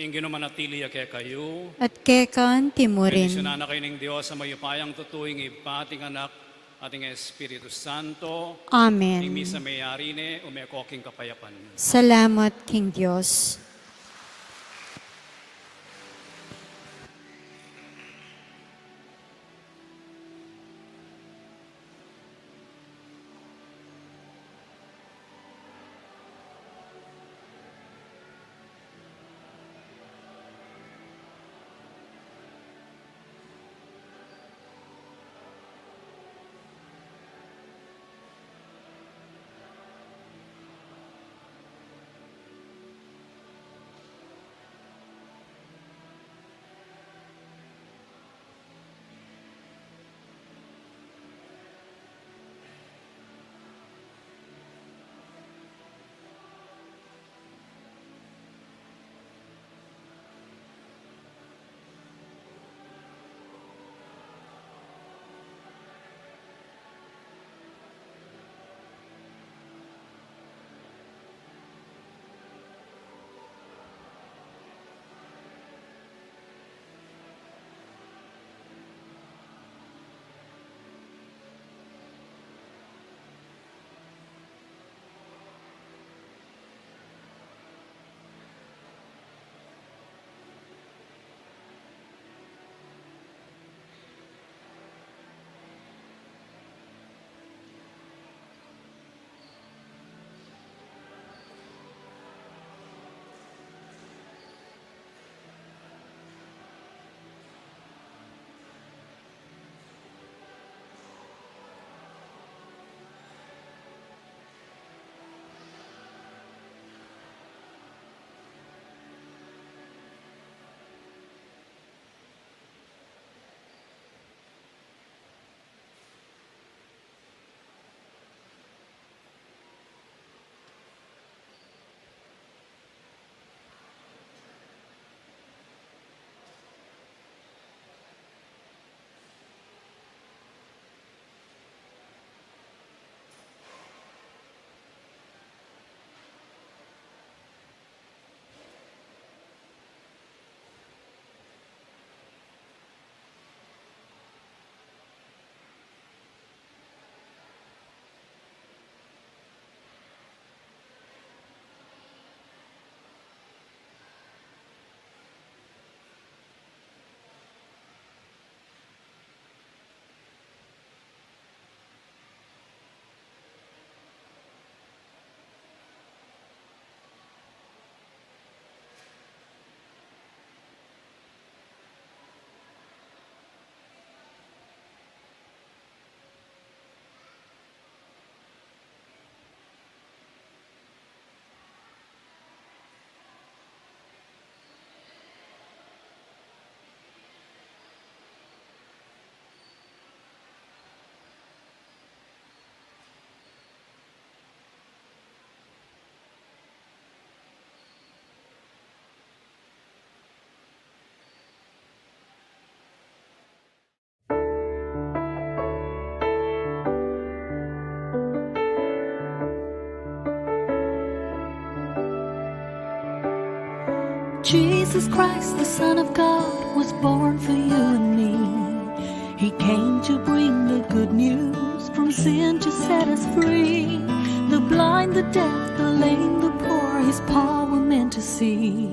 Ing Ginu manatili ya kekayu. At keka antimurin. Bendisyunan na kayu ning Dios a mayupayang tutu, ing Ibpa, at ing Anak, at ing Espiritu Santo. Amen. Ing misa meyari ne, ume ko king kapayapan. Salamat king Dios. Jesus Christ, the Son of God, was born for you and me. He came to bring the good news, from sin to set us free. The blind, the deaf, the lame, the poor, his power meant to see.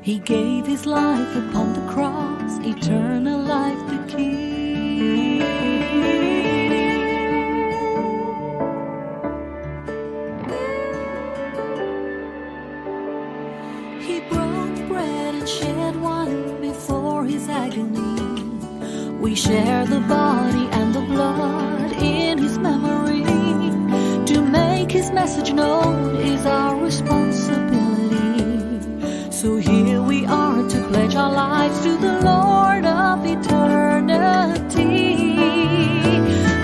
He gave his life upon the cross, eternal life the key. He broke bread and shed wine before his agony. We share the body and the blood in his memory. To make his message known is our responsibility. So here we are to pledge our lives to the Lord of eternity.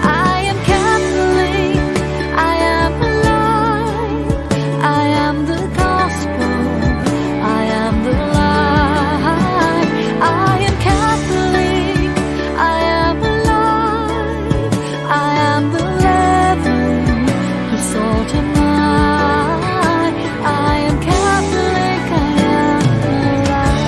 I am Catholic, I am alive, I am the gospel, I am the light. I am Catholic, I am alive, I am the leaven, the salt am I. I am Catholic, I am alive.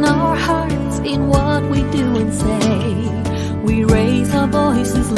our hearts in what we do and say. We raise our voices